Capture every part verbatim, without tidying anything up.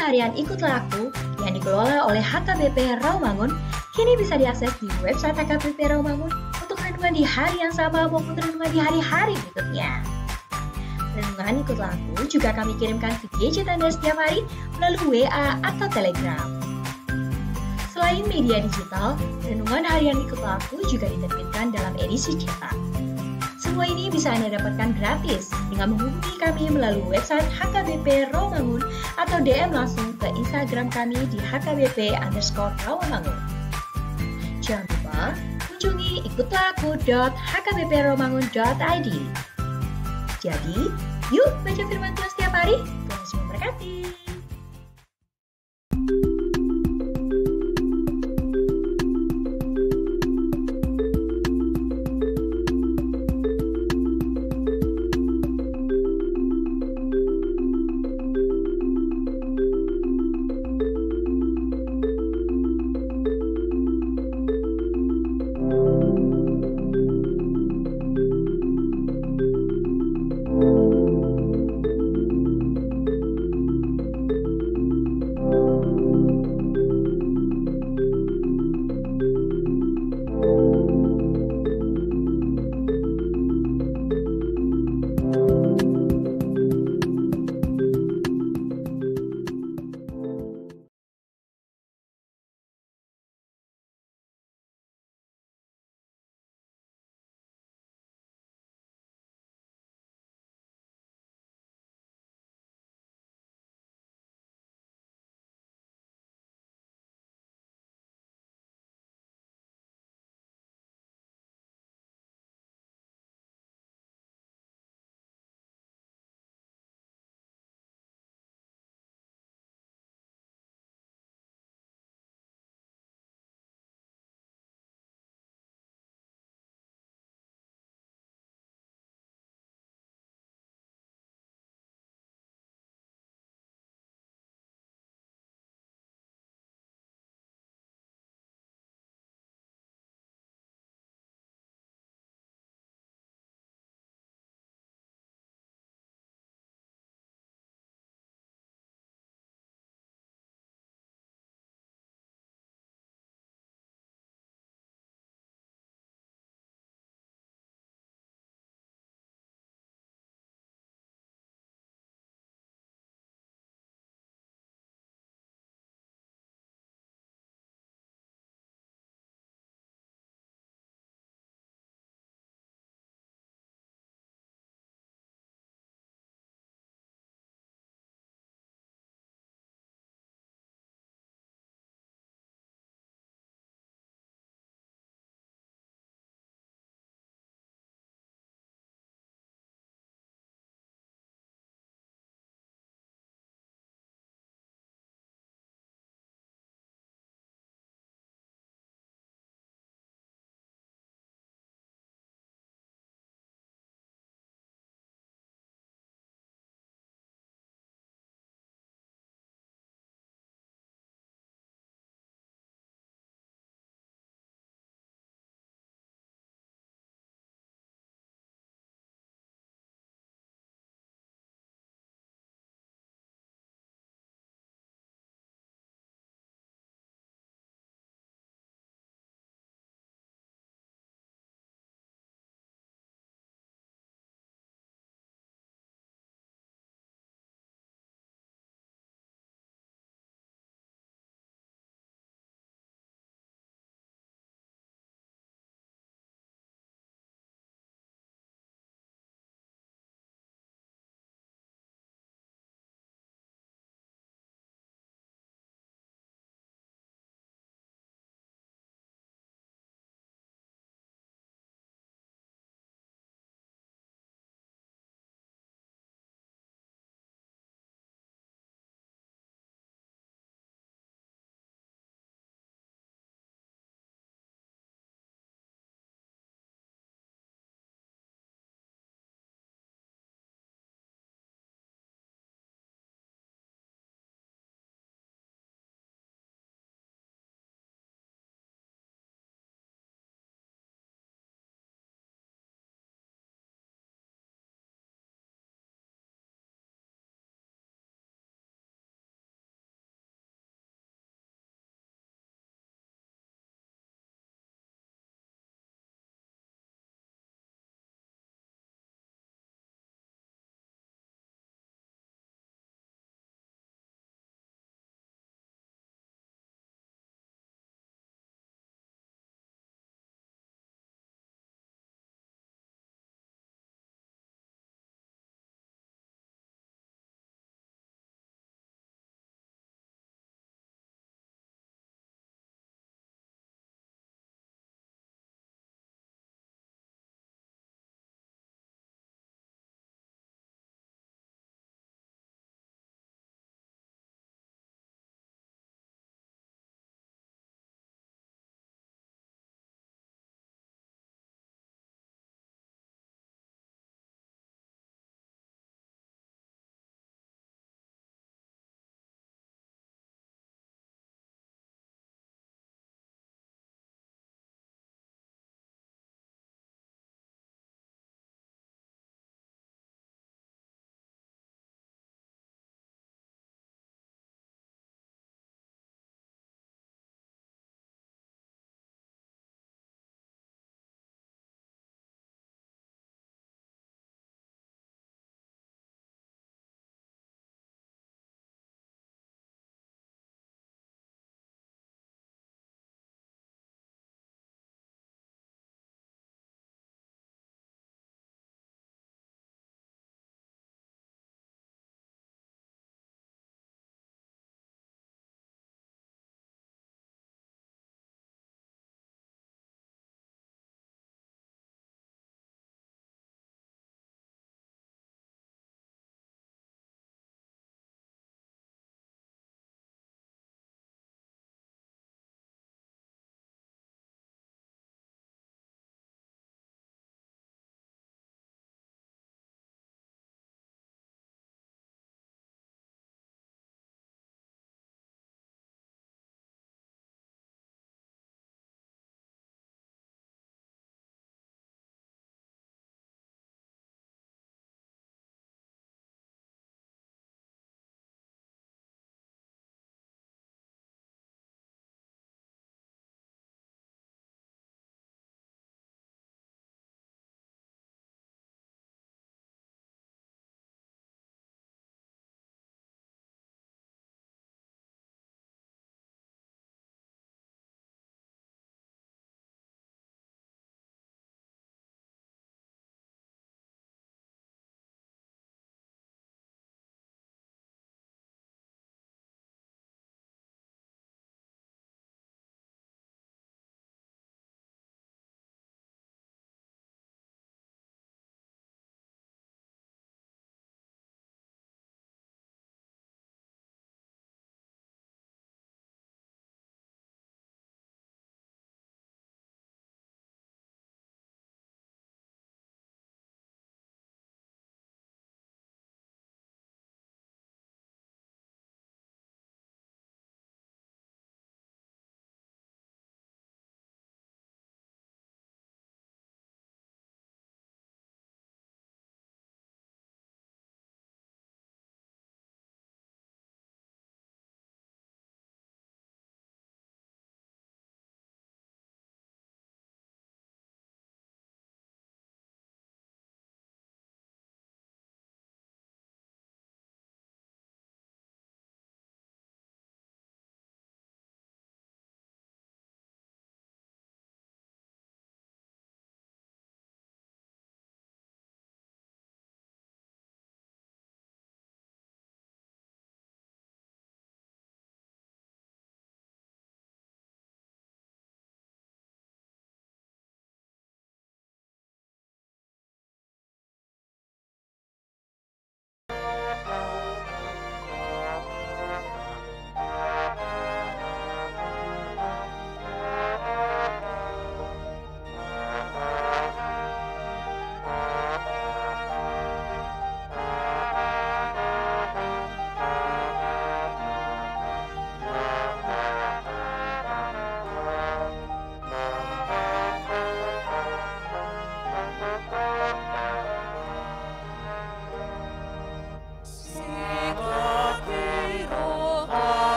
Harian Ikutlah Aku yang dikelola oleh H K B P Rawamangun kini bisa diakses di website H K B P Rawamangun untuk renungan di hari yang sama maupun renungan di hari-hari berikutnya. Renungan Ikutlah Aku juga kami kirimkan ke gadget Anda setiap hari melalui W A atau Telegram. Selain media digital, renungan harian Ikutlah Aku juga diterbitkan dalam edisi cetak. Semua ini bisa Anda dapatkan gratis dengan menghubungi kami melalui website H K B P Rawamangun atau D M langsung ke Instagram kami di H K B P underscore Rawamangun. Jangan lupa kunjungi ikutlah aku dot H K B P rawamangun dot I D. Jadi, yuk baca firman Tuhan setiap hari. Tuhan Yesus memberkati.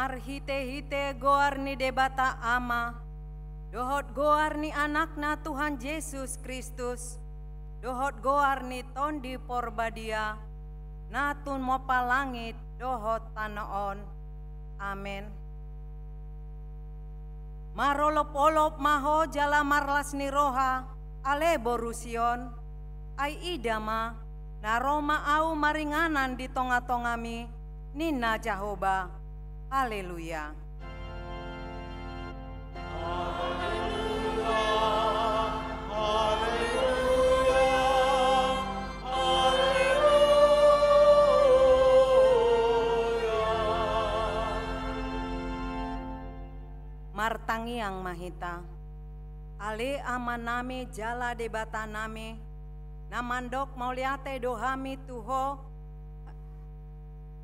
Marhite-hite goar ni Debata Ama, dohot goar ni Anakna Tuhan Jesus Kristus, dohot goar ni Tondi Porbadia, na tumompa langit dohot tano on. Amen. Marolop-olop ma ho jala marlas ni roha, ale boru Sion. Ai ida ma, na ro ma ahu maringanan di tonga-tongami, ninna Jahowa. Haleluya. Martangiang ma hita. Ale Amanami jala Debatanami, na mandok mauliate do hami tu Ho,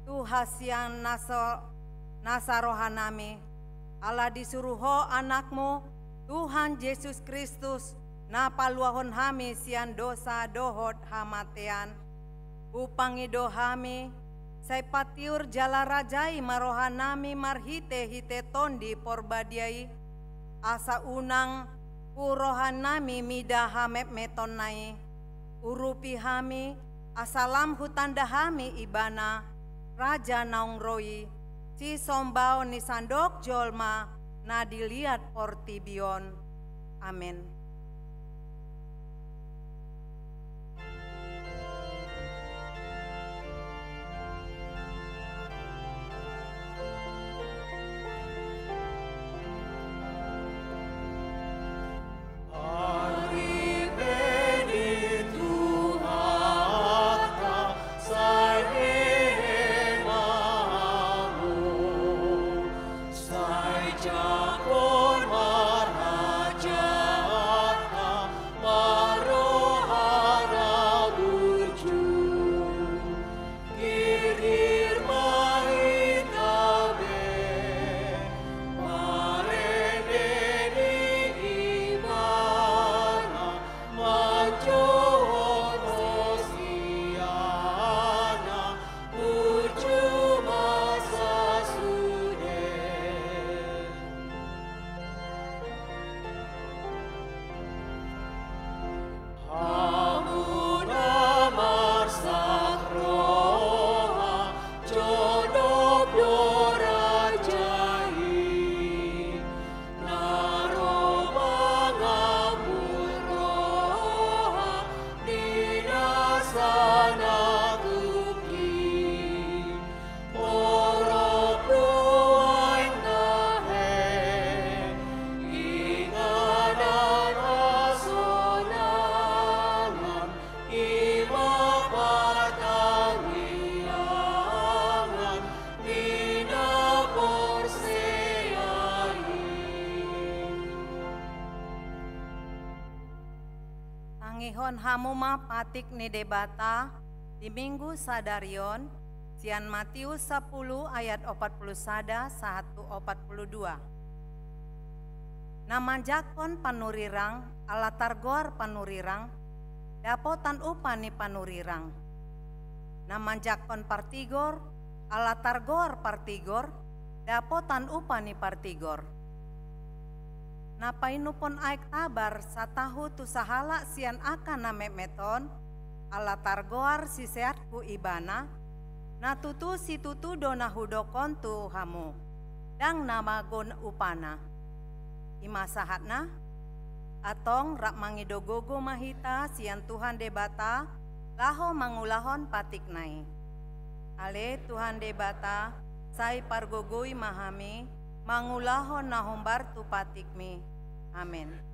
tu hasian na so, nasa rohanami, ala disuru Ho Anakmu, Tuhan Jesus Kristus, na paluahon hami sian dosa dohot hamatean. Hupangido hami, sai patiur jala rajai ma rohanami marhite-hite Tondi Porbadia i, asa unang hu rohanami mida hametmetonna i. Urupi hami, asa lam hutanda hami Ibana, Raja naung ro i, sisombaon ni sandok jolma na di liat portibi on. Amen. Tangihon hamu ma patik ni Debata di Minggu sadari on, sian Matius sampulu ayat opat pulu sada sahat tu opat pulu dua. Na manjangkon panurirang, ala targoar panurirang, dapotan upa ni panurirang. Na manjangkon partigor, ala targoar partigor, dapotan upa ni partigor. Na painumhon aek tabar satahu tu sahalak sian angka na metmet on, ala targoar siseanku ibana, na tutu situtu do na hudok on tu hamu, ndang na mago upana. I ma sahatna. Antong rap mangido gogo ma hita sian Tuhan Debata, laho mangulahon patikna i. Ale Tuhan Debata, sai pargogoi ma hami, mangulahon na hombar tu patikmi. Amen.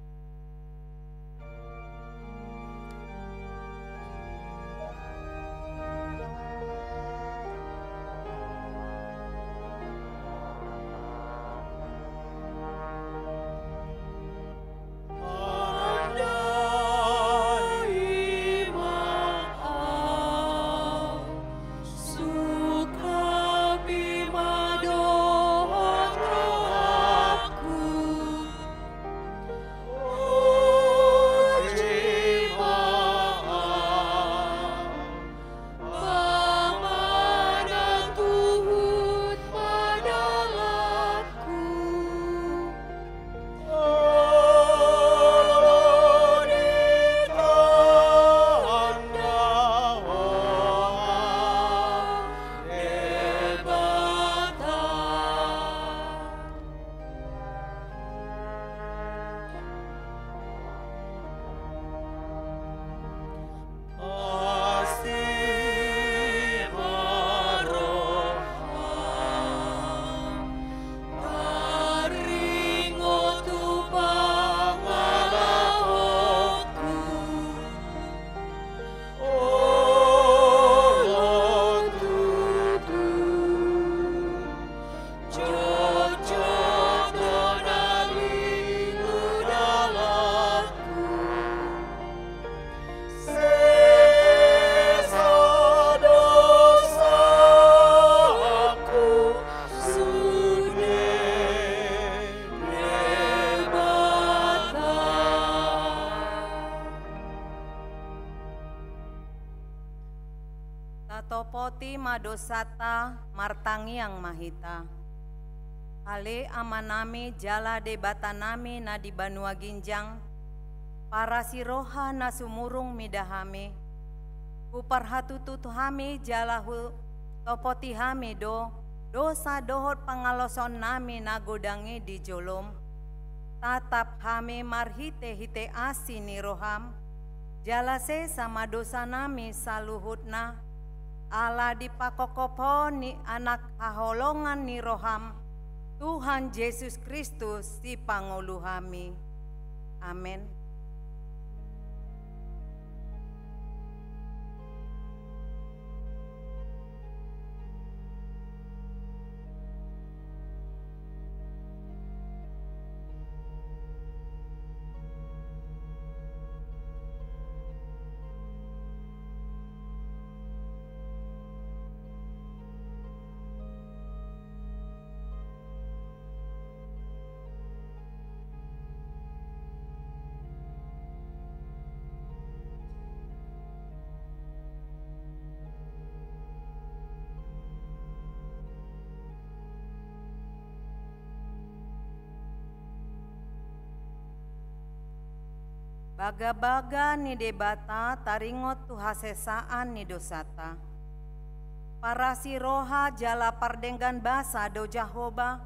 ma dosanta, martangiang ma hita. Ale Amanami jala Debatanami na di banua ginjang, parasi roha na sumurung mida hami. Huparhatutu hami jala hutopoti hami do dosa dohot pangalaosaonnami na godang i di jolom. Tatap hami marhitehite asi ni roham, jala sesa ma dosanami saluhutna, ala dipakopkop Ho ni Anak haholongan ni roham, Tuhan Jesus Kristus Sipangolu hami. Amen. Bagabaga ni Debata taringot tu hasesaan ni dosanta. Parasi roha jala pardenggan basa do Jahowa,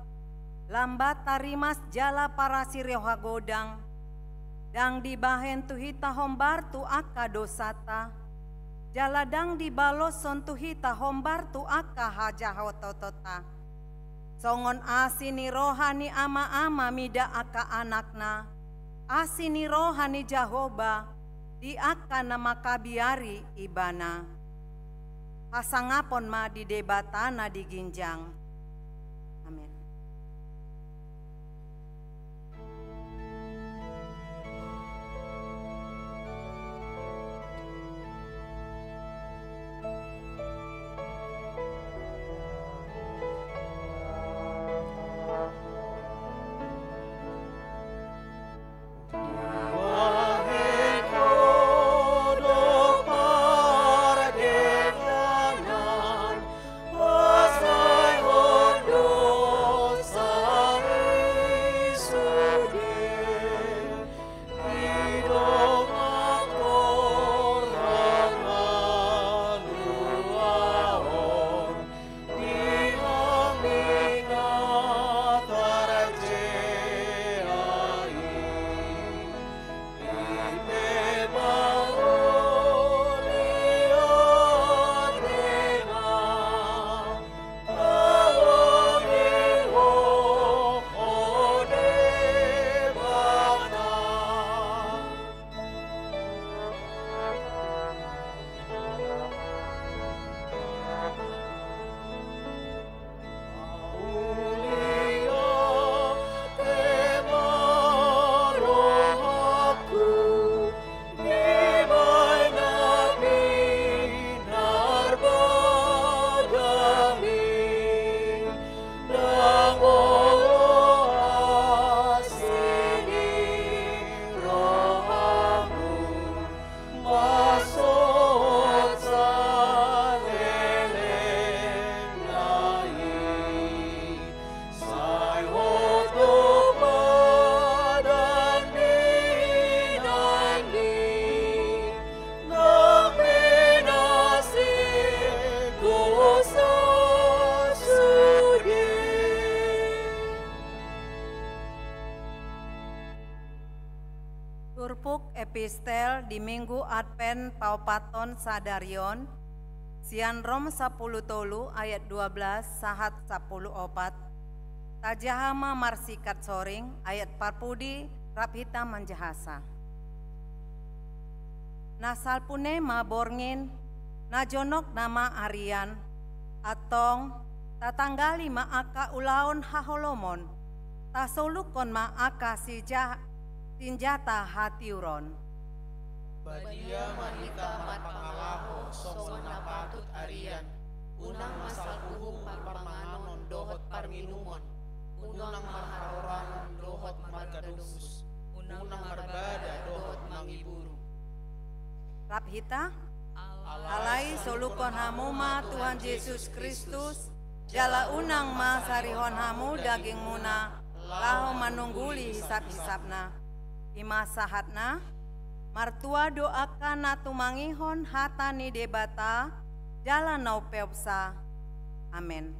lambat tarimas jala parasi roha godang. Ndang dibahen tu hita hombar tu angka dosanta, jala ndang dibaloshon tu hita hombar tu angka hajahotonta. Songon asi ni roha ni ama-ama mida angka anakna, asi ni roha ni Jahowa di angka na mangkabiari Ibana. Hasangapon ma di Debata na di ginjang. Amen. Turpuk epistel di Minggu Advent paopathon sadari on, sian Rom sampulu tolu ayat dua belas sahat sampulu opat. Tajaha ma marsikat soring ayat parpudi rap hita manjahasa. Na salpu ne ma borngin, na jonok nama arian, antong tatanggali ma angka ulaon haholomon, tasolukkon ma angka sija-, sinjata hatiuron. Badia ma hita marpangalaho songon na patut arian, unang ma salpu uhum parmanganon dohot parminumon, unang ma harorangon dohot margadomus, unang marbada dohot mangiburu. Rap hita. Alai solukhon hamu ma Tuhan Jesus Kristus, jala unang ma sarihon hamu dagingmuna, laho manungguli hisap-hisapna. I ma sahatna. Martua do angka na tumangihon hata ni Debata, jala na umpeopsa. Amen.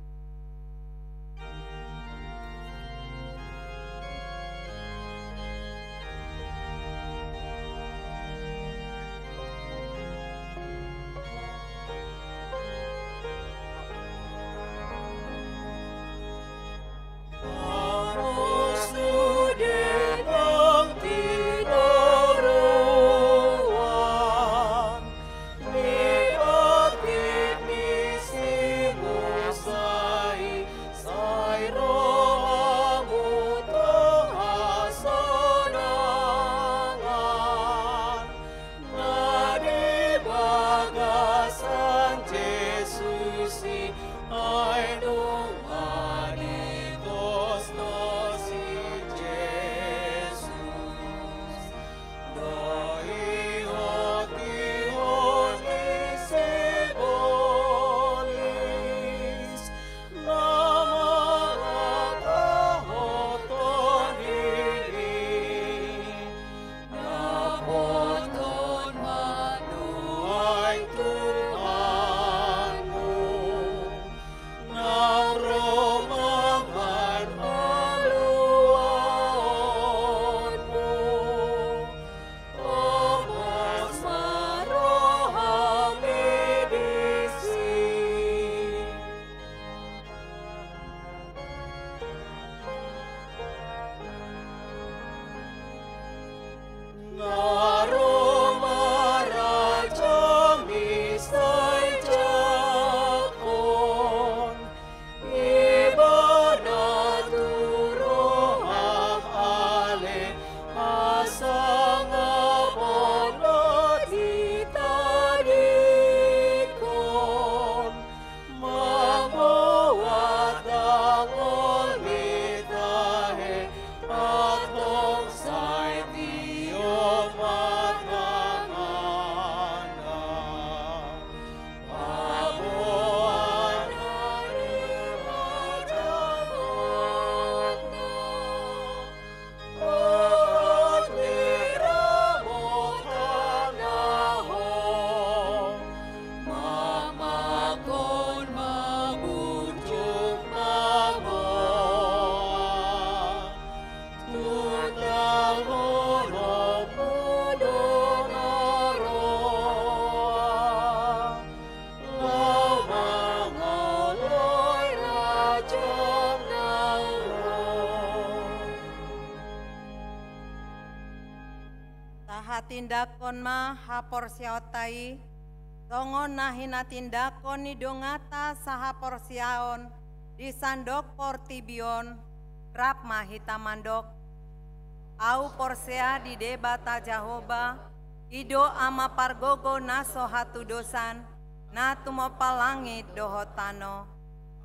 Tahatindangkon ma haporseaonta i, songon na hinatindangkon ni donganta sahaporseaon di sandok portibi on, rap ma hita mandok. Ahu porsea di Debata Jahowa, i do Ama pargogo na so hatudosan, na tumompa langit dohot tano.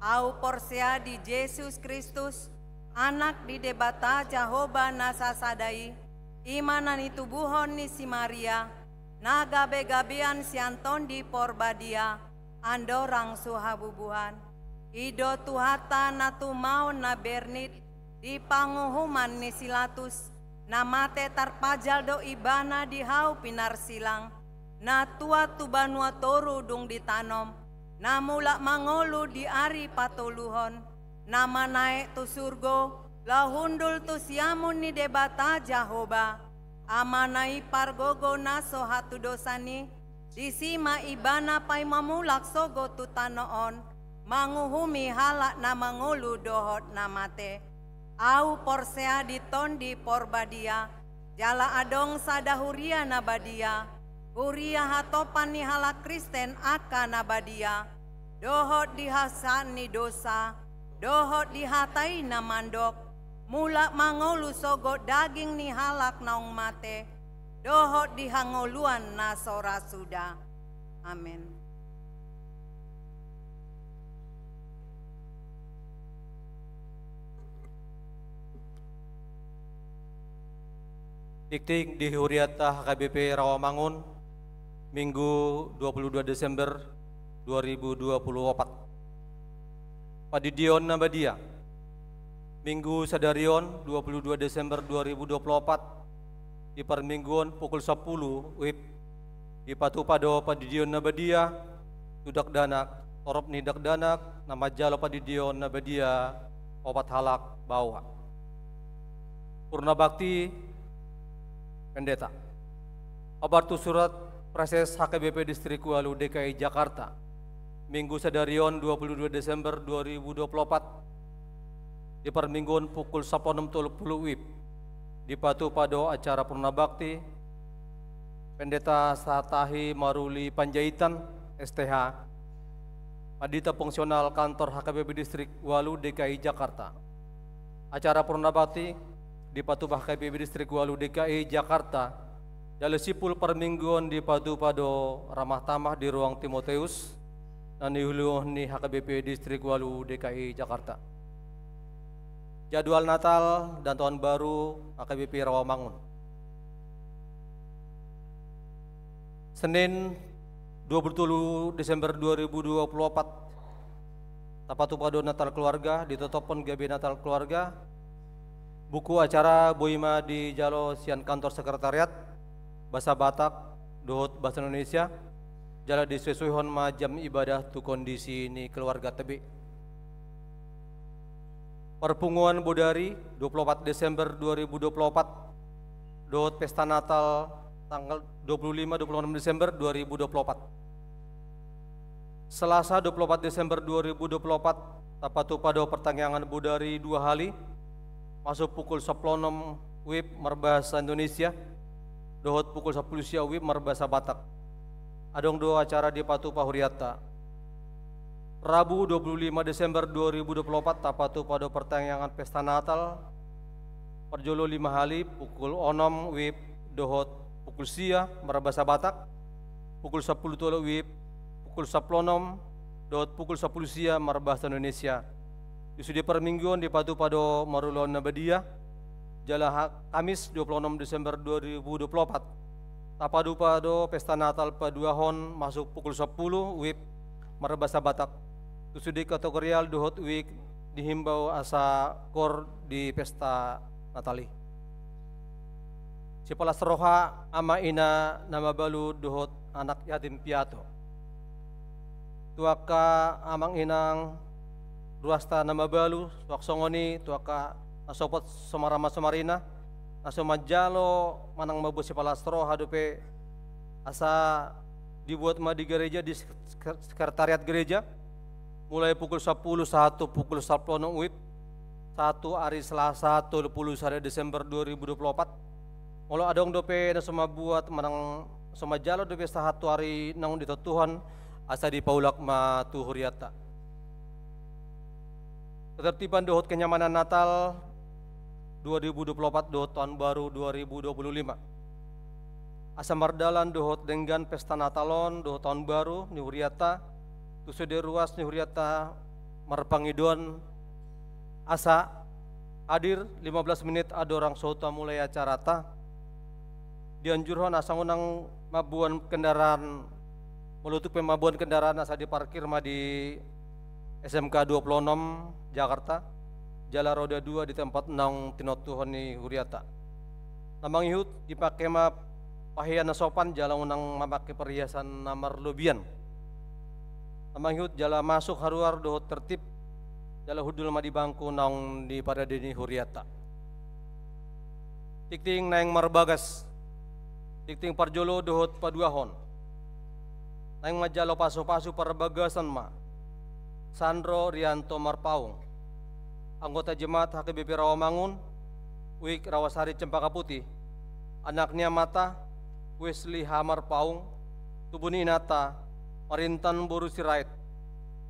Ahu porsea di Jesus Kristus, Anak di Debata Jahowa na sasada i, i ma na nitubuhon ni si Maria, na gabegabean sian Tondi Porbadia, andorang so habubuhan. I do Tuhanta na tumaon na bernit di panguhuman ni si Latus, na mate tarpajal do ibana di hau pinarsilang, na tuat tu banua toru dung ditanom, na mulak mangolu di ari patoluhon, na manaek tu surgo, laho hundul tu siamun ni Debata Jahowa, Amana i pargogo na so hatudosan i, disi ma ibana paima mulak sogot tu tano on, manguhumi halak na mangolu dohot na mate. Ahu porsea di Tondi Porbadia, jala adong sada huria na badia, huria hatopan ni halak Kristen angka na badia, dohot di hasesaan ni dosa, dohot di hata i na mandok, mulak mangolu sogot daging ni halak naung mate, dohot di hangoluan na so ra suda. Amen. Tingting di huriata H K B P Rawamangun, Minggu dua puluh dua Desember dua ribu dua puluh opat. Pandidion na badia. Minggu sadari on, dua puluh dua Desember dua ribu dua puluh opat, di parmingguon pukul sampulu WIB, dipatupa do pandidion na badia tu dakdanak, torop ni dakdanak na manjalo pandidion na badia, opat halak baoa. Purna Bakti, Pendeta. Hombar tu Surat Prases HKBP Distrik Walu DKI Jakarta, Minggu sadari on, dua puluh dua Desember dua ribu dua puluh opat, di parmingguon pukul sampulu onom tolu pulu WIB, dipatupa do acara Purna Bakti Pendeta Satahi Maruli Panjaitan, STH, Pandita Fungsional Kantor HKBP Distrik Walu DKI Jakarta. Acara Purna Bakti dipatupa HKBP Distrik Walu DKI Jakarta, jala simpul parmingguon dipatupa do ramah tamah di Ruang Timoteus, na niuluhon ni HKBP Distrik Walu DKI Jakarta. Jadwal Natal dan Tahun Baru HKBP Rawamangun. Senin, dua puluh tolu Desember dua ribu dua puluh opat, tapatupa do Natal Keluarga, ditotophon gabe Natal Keluarga. Buku acara boi ma dijalo sian kantor sekretariat, bahasa Batak dohot bahasa Indonesia, jala disesuaihon ma jam ibadah tu kondisi ni keluarganta be. Parpunguan Bodari, dua puluh opat Desember dua ribu dua puluh opat, dohot pesta Natal tanggal dua puluh lima, dua puluh enam Desember dua ribu dua puluh opat. Selasa, dua puluh opat Desember dua ribu dua puluh opat, tapatupa do partangiangan Bodari dua hali, masuk pukul sampulu onom WIB marbahasa Indonesia, dohot pukul sampulu sia WIB marbahasa Batak. Adong do acara dipatupa hurianta. Rabu, dua puluh lima Desember dua ribu dua puluh opat, tapatupa do partangiangan pesta Natal, parjolo lima hali, pukul onom WIB dohot pukul sia marbahasa Batak, pukul sampulu tolu WIB, pukul sampulu onom dohot pukul sampulu sia marbahasa Indonesia. Di sude parmingguon dipatupa do marulaon na badia, jala ha-, Kamis, dua puluh onom Desember dua ribu dua puluh opat, tapatupa do pesta Natal paduahon masuk pukul sampulu WIB marbahasa Batak. Tu sude kategorial dohot WIB dihimbau asa gor di pesta Natal i. Sipalas roha ama ina na mabalu dohot anak yatim piatu. Tu angka amang inang, ruasta na mabalu, suang songon i tu angka na sopot somarama somarina, na so manjalo manang mamboan sipalas roha dope asa dibuat ma di gareja, di sek-, sekretariat gareja, mulai pukul sampulu sahat tu pukul sampulu onom WIB, sahat tu ari Selasa tolu pulu sada Desember dua ribu dua puluh opat. Molo adong dope na so mambuat manang so manjalo dope sahat tu ari naung ditontuhon, asa dipaulak ma tu hurianta. Ketertiban dohot kenyamanan Natal dua ribu dua puluh opat dohot Tahun Baru dua ribu dua puluh lima. Asa mardalan dohot denggan pesta Natal on dohot Tahun Baru ni hurianta, tu sude ruas ni hurianta marpangidoan asa hadir lima belas menit andorang so tamulai acaranta. Dianjurhon asa unang mamboan kendaraan, molo tung pe mamboan kendaraan asa diparkir ma di SMK dua puluh enam Jakarta, jala roda dua di tempat naung tinontuhon ni hurianta. Na mangihut, dipake ma pahean na sopan jala unang mamake parhiasan na marlobian. Na mangihut jala masuk haruar dohot tertib, jala hundul ma di bangku naung diparadei ni hurianta. Tingting naeng marbagas, tingting parjolo dohot paduahon. Naeng manjalo pasupasu parbagasan ma Sandro Rianto Marpaung, anggota jemaat HKBP Rawamangun, Wik Rawasari Cempaka Putih, anak ni amanta Wesley H. Marpaung, tubu ni inanta Marintan boru Sirait,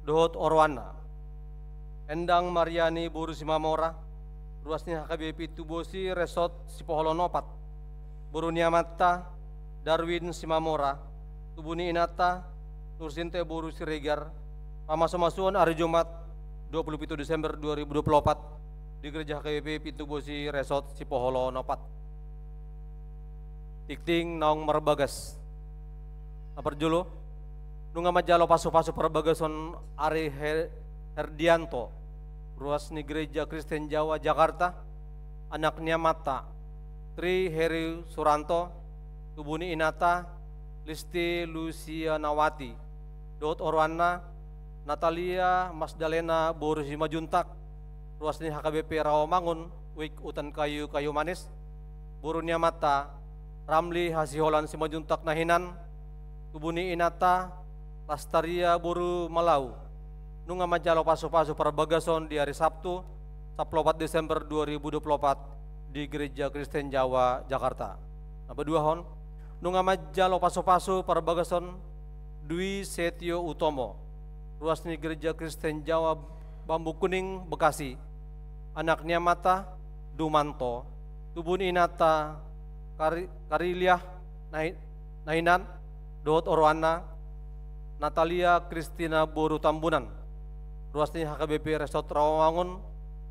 dohot oroanna Endang Mariani boru Simamora, ruas ni HKBP Pintu Bosi Resort Sipoholon opat, boru ni amanta Darwin Simamora, tubu ni inanta Nursinte boru Siregar, pamasumasuon ari Jumat dua puluh pitu Desember dua ribu dua puluh opat di Gereja HKBP Pintu Bosi Resort Sipoholon opat. Tingting naung marbagas. Na parjolo, nunga manjalo pasu-pasu parbagason Ari Her-, Herdianto, ruas ni Gereja Kristen Jawa Jakarta, anak ni amanta Tri Heri Suranto, tubu ni inanta Listi Lusianawati, dohot oroanna Natalia Magdalena boru Simanjuntak, ruas ni H K B P Rawamangun, Wijk Utan Kayu, Kayu Manis, boru ni amanta Ramli Hasiholan Simanjuntak na hinan, tubu ni inanta Lastaria boru Malau, nunga manjalo pasu-pasu parbagason di ari Sabtu, sampulu opat Desember dua ribu dua puluh opat, di Gereja Kristen Jawa Jakarta. Na paduahon, nunga manjalo pasu-pasu parbagason Dwi Setio Utomo, ruas ni Gereja Kristen Jawa Bambu Kuning, Bekasi, anak ni amanta Dumanto, tubu ni inanta Kari-, Kariliah na hi-, na hinan, dohot oroanna Natalia Kristina boru Tambunan, ruas ni H K B P Resort Rawamangun,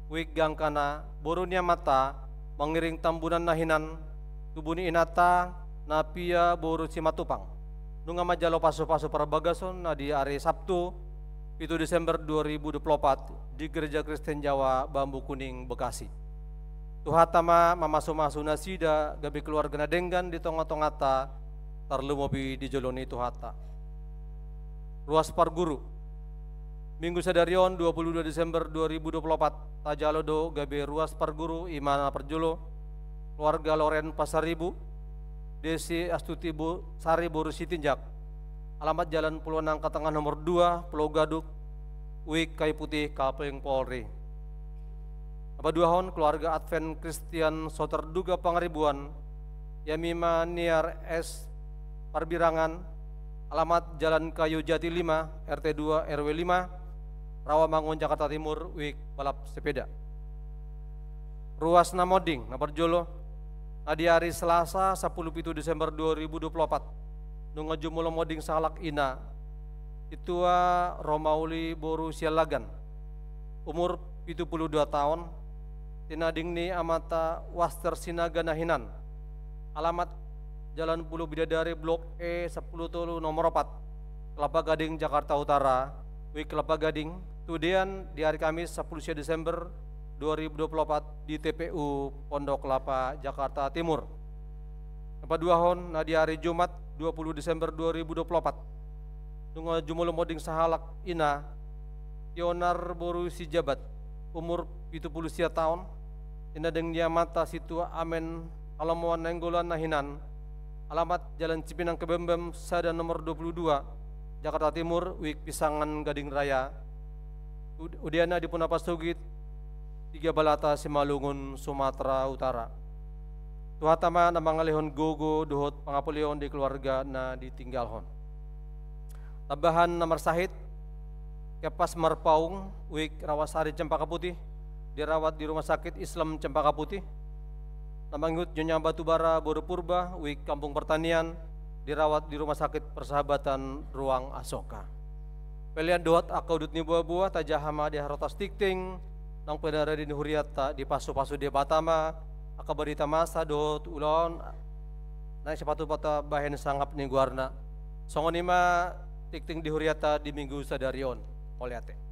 Wijk Gangkana, boru ni amanta Mangiring Tambunan na hinan, tubu ni inanta Napia boru Simatupang, nunga manjalo pasu-pasu parbagason na di ari Sabtu, pitu Desember dua ribu dua puluh opat, di Gereja Kristen Jawa Bambu Kuning, Bekasi. Tuhanta ma mamasu-masu nasida gabe keluarga na denggan di tonga-tonganta, tarlumobi di jolo ni Tuhanta. Ruas parguru. Minggu sadari on, dua puluh dua Desember dua ribu dua puluh opat, tajalo do gabe ruas parguru, i ma na parjolo keluarga Loren Pasaribu, Desi Astuti Bo-, Sari boru Sitinjak, alamat Jalan Pulo Nangka Tengah nomor dua, Pulau Gadung, Wijk Kayu Putih, Kapolri. Na paduahon, keluarga Advent Kristian So Terduga Pangaribuan, Yamima Niar S Parbirangan, alamat Jalan Kayu Jati lima, R T dua, R W lima, Rawamangun, Jakarta Timur, Wijk balap sepeda. Ruas na monding, na parjolo, na di ari Selasa, sampulu pitu Desember dua ribu dua puluh opat, nunga jumolo monding sahalak ina, Sintua Romauli boru Siallagan, umur pitu pulu dua taon, tinading ni amanta Waster Sinaga na hinan, alamat Jalan Pulo Bidadari, Blok E sampulu tolu nomor opat, Kelapa Gading, Jakarta Utara, Wijk Kelapa Gading, tudean di ari Kamis, sampulu sia Desember dua ribu dua puluh opat, di T P U Pondok Kelapa, Jakarta Timur. Na paduahon, na di ari Jumat, dua pulu Desember dua ribu dua puluh opat, nunga jumolo monding sahalak ina, Tionar boru Sijabat, umur pitu pulu sia taon, tinading ni amanta Sintua Amen Halomoan Nainggolan na hinan, alamat Jalan Cipinang Kebembem sada nomor dua pulu dua, Jakarta Timur, Wijk Pisangan Gading Raya, ud-, udeanna di Puna Pasugit, Tiga Balata, Simalungun, Sumatera Utara. Tuhanta ma na mangalehon gogo dohot pangapoleon di keluarga na ditinggalhon. Tambahan na marsahit, Kepas Marpaung, Wijk Rawasari, Cempaka Putih, dirawat di Rumah Sakit Islam Cempaka Putih. Na mangihut Nyonya Batubara boru Purba, Wijk Kampung Pertanian, dirawat di Rumah Sakit Persahabatan Ruang Asoka. Pelean dohot angka udut ni boaboa, tajaha ma di harotas tingting, naung pinarade ni hurianta, dipasu-pasu Debata ma angka barita masa dohot ulaon, naeng sipatupatta bahen sangap ni goarna. Songon i ma tingting di hurianta di Minggu sadari on. Mauliate.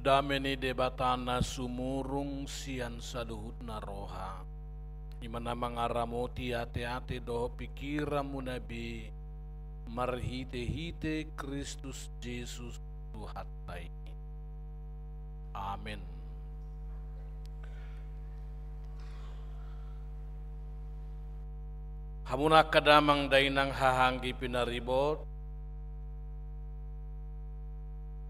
Dame ni Debata na sumurung sian saluhutna roha, i ma na mangaramoti ateate dohot pingkiranmuna be, marhitehite Kristus Jesus Tuhanta i. Amen. Hamuna angka damang dainang haha anggi pinaribot,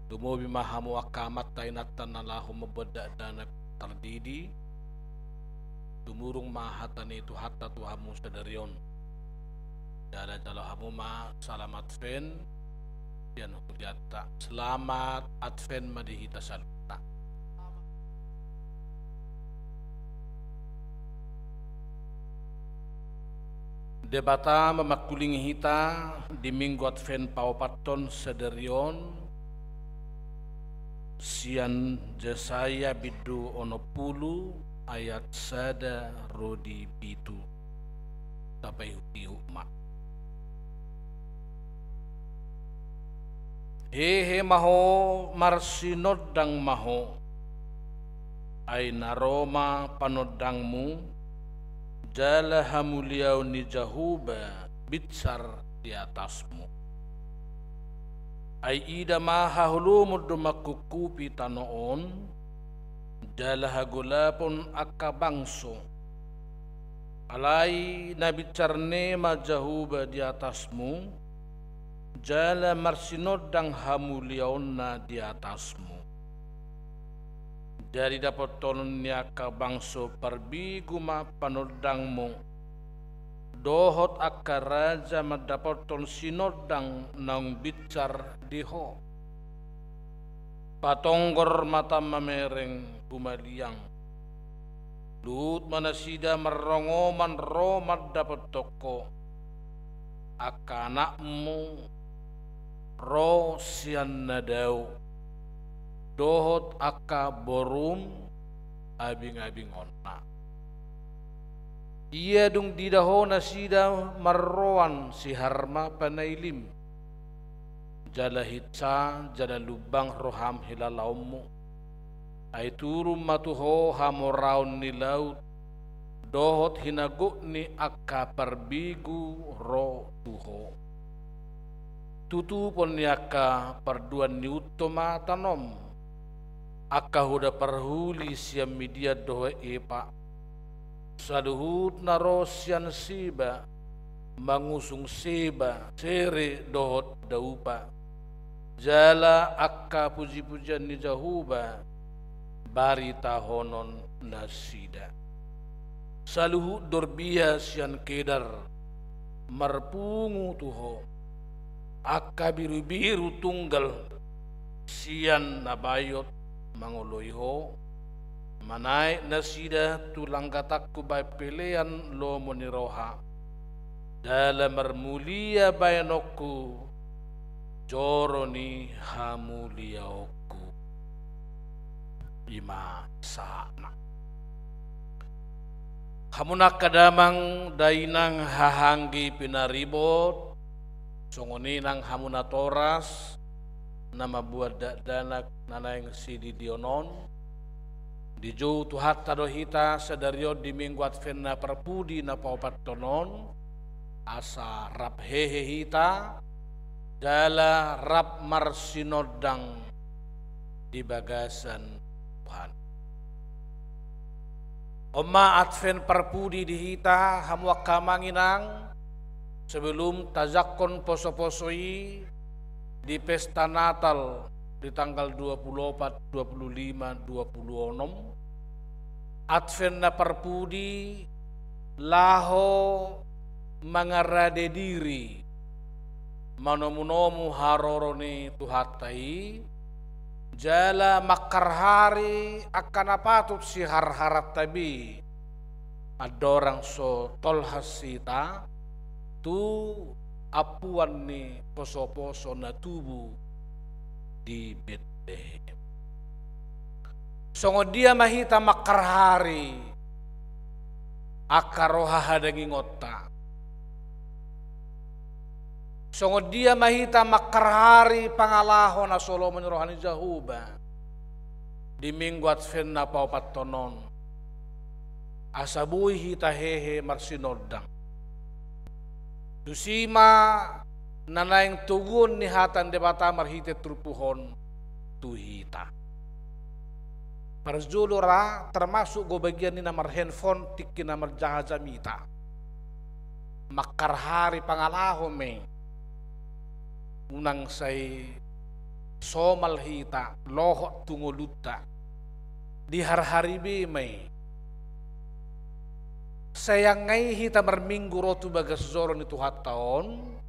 lumobi ma hamu angka amanta inanta na laho mambuat dakdanak tardidi, tumurung ma hata ni Tuhanta tu hamu sadari on. Jala jalo hamu ma salam Advent sian hurianta. Selamat Advent ma di hita saluhutna. Debata ma mangkulingi hita di Minggu Advent paopathon sadari on, sian Jesaya bindu onom pulu ayat sada ro di pitu. Tapaihutihut ma. Hehe ma ho, marsinondang ma ho, ai na ro ma panondangmu, jala hamuliaon ni Jahowa binsar di atasmu. Ai ida ma, haholomon do mangkungkupi tano on, jala hagolapon angka bangso. Alai na binsar ni ma Jahowa di atasmu, jala marsinondang hamuliaonna di atasmu. Jadi dapothon ni angka bangso parbigu ma panondangmu, dohot angka raja mandapothon sinondang naung binsar di ho. Patonggor ma tam mamereng humaliang. Luhut ma nasida marrongoman ro mandapothon ho. Angka anakmu ro sian na dao, dohot angka borum abingabingonna. Ia dung diida ho nasida marroan siharma panailim, jala hinsa jala lumbang roham hilalaonmu. Ai turun ma tu ho hamoraon ni laut, dohot hinagok ni angka parbigu ro tu ho. Tutupon ni angka parduan ni unto ma tanom, angka hoda parhuli sian Midian dohot Epa. Saluhutna ro sian Seba, mangusung Seba, sere dohot daupa. Jala angka pujipujian ni Jahowa baritahonon nasida. Saluhut dorbia sian Kedar marpungu tu ho. Angka birubiru tunggal sian Nabayot mangoloi ho. Manaek nasida tu langgatangku baen pelean lomo ni roha. Jala marmulia baenonku joro ni hamuliaonku. I ma sahatna. Hamuna angka damang dainang haha anggi pinaribot, songon i nang hamu natoras na mambuat dakdanak na naeng sididion on. Dijou Tuhanta do hita sadari on di Minggu Advent na parpudi na paopathon on, asa rap hehe hita jala rap marsinondang di bagasan Tuhan. On ma Advent parpudi di hita, hamu angka amang inang, sebelum tajangkon posoposo i di pesta Natal di tanggal dua puluh opat, dua puluh lima, dua puluh onom. Advent na parpudi laho mangarade diri, manomunomu haroro ni Tuhanta i, jala mangharhari angka na patut siharharanta be, andorang so tolhas hita tu ampuan ni posoposo na tubu di Betlehem. Songon dia ma hita mangharhari angka roha hadangingonta? Songon dia ma hita mangharhari pangalaho na so lomo ni roha ni Jahowa? di Minggu Advent na paopathon on, asa boi hita hehe marsinondang. Tusi ma na naeng toguon ni hata ni Debata marhite turpuk on tu hita. Parjolo ra, termasuk do bagian ni na marhandphone tingki na marjamita. Mangharhari pangalaho ma i, unang sai somal hita lohot tu ngolunta. Diharhari be ma i. Sayang nga i hita marminggu ro tu bagas joro ni Tuhanta on,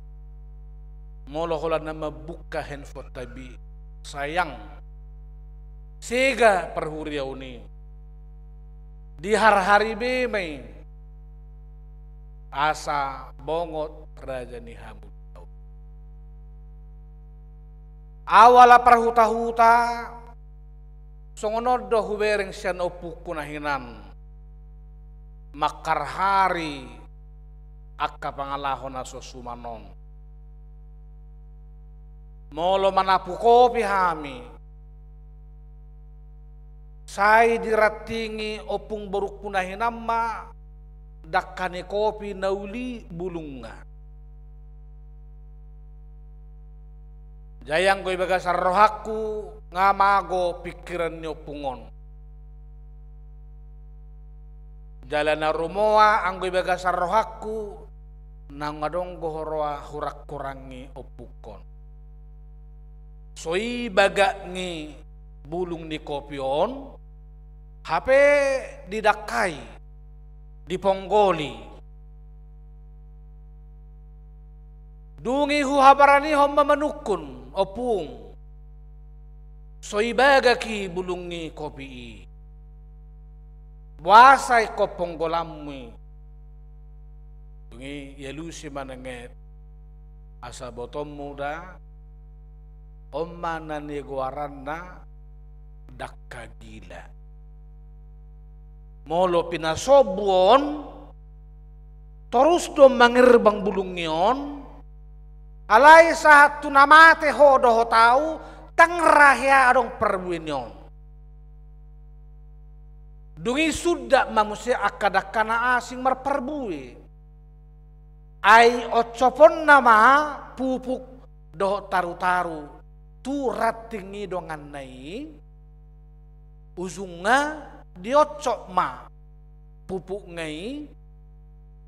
molo holan na mambuka handphoneta be. Sayang. Sega parhuriaon i. Diharhari be ma i. Asa bongot raja ni hamu. Au ala parhutahuta, songon on do hubereng sian ompungku na hinan, mangharhari angka pangalaho na so suman on. Molo manapu kopi hami, sai dirantingi ompung borungku na hinan ma dangka ni kopi na uli bulungna. Jadi anggo di bagasan rohangku, nga mago pingkiran ni ompung on. Jala na rumoa anggo di bagasan rohangku, naung adong do huroa huranghurangi ompungkon. So i bagak ni bulung ni kopi on, hape didangkai, diponggoli. Dung i huhabaranihon ma manungkun, ompung, so i bagak i bulung ni kopi i. Boasa ingkon ponggolanmu i? Dung i dialusi ma nenget, asa botoonmu da, on ma na nigoaranna dangka gila. Molo pinasombu on, torus do mangirbang bulung i on, alai sahat tu na mate ho dohot au, ndang ra hea adong parbue ni on. Dung i sundat ma muse angka dangka na asing marparbue. Ai oncoponna ma pupuk dohot tarutaru tu ranting ni donganna i, ujungna dioncop ma pupukna i,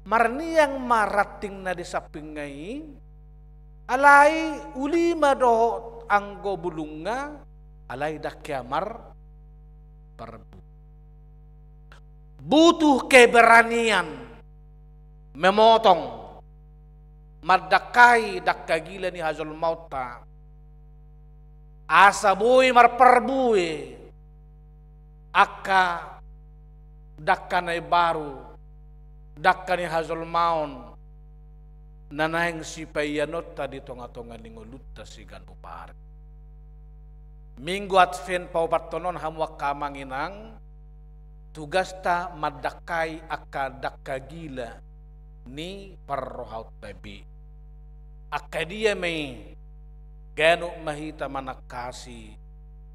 marniang ma ranting na di sampingna i, alai uli ma dohot anggo bulungna, alai ndang hea marparbue. Butuh keberanian memotong, mandangkai dangka gila ni hajolmaonta, asa boi marparbue angka dangka na imbaru, dangka ni hajolmaon, na naeng sipaianonta di tongatonga ni ngolunta siganup ari. Minggu Advent paopathon on, hamu angka amang inang, tugasta mandangkai angka dangka gila ni parrohaonta be. Angka dia ma i? Ganup ma hita manangkasi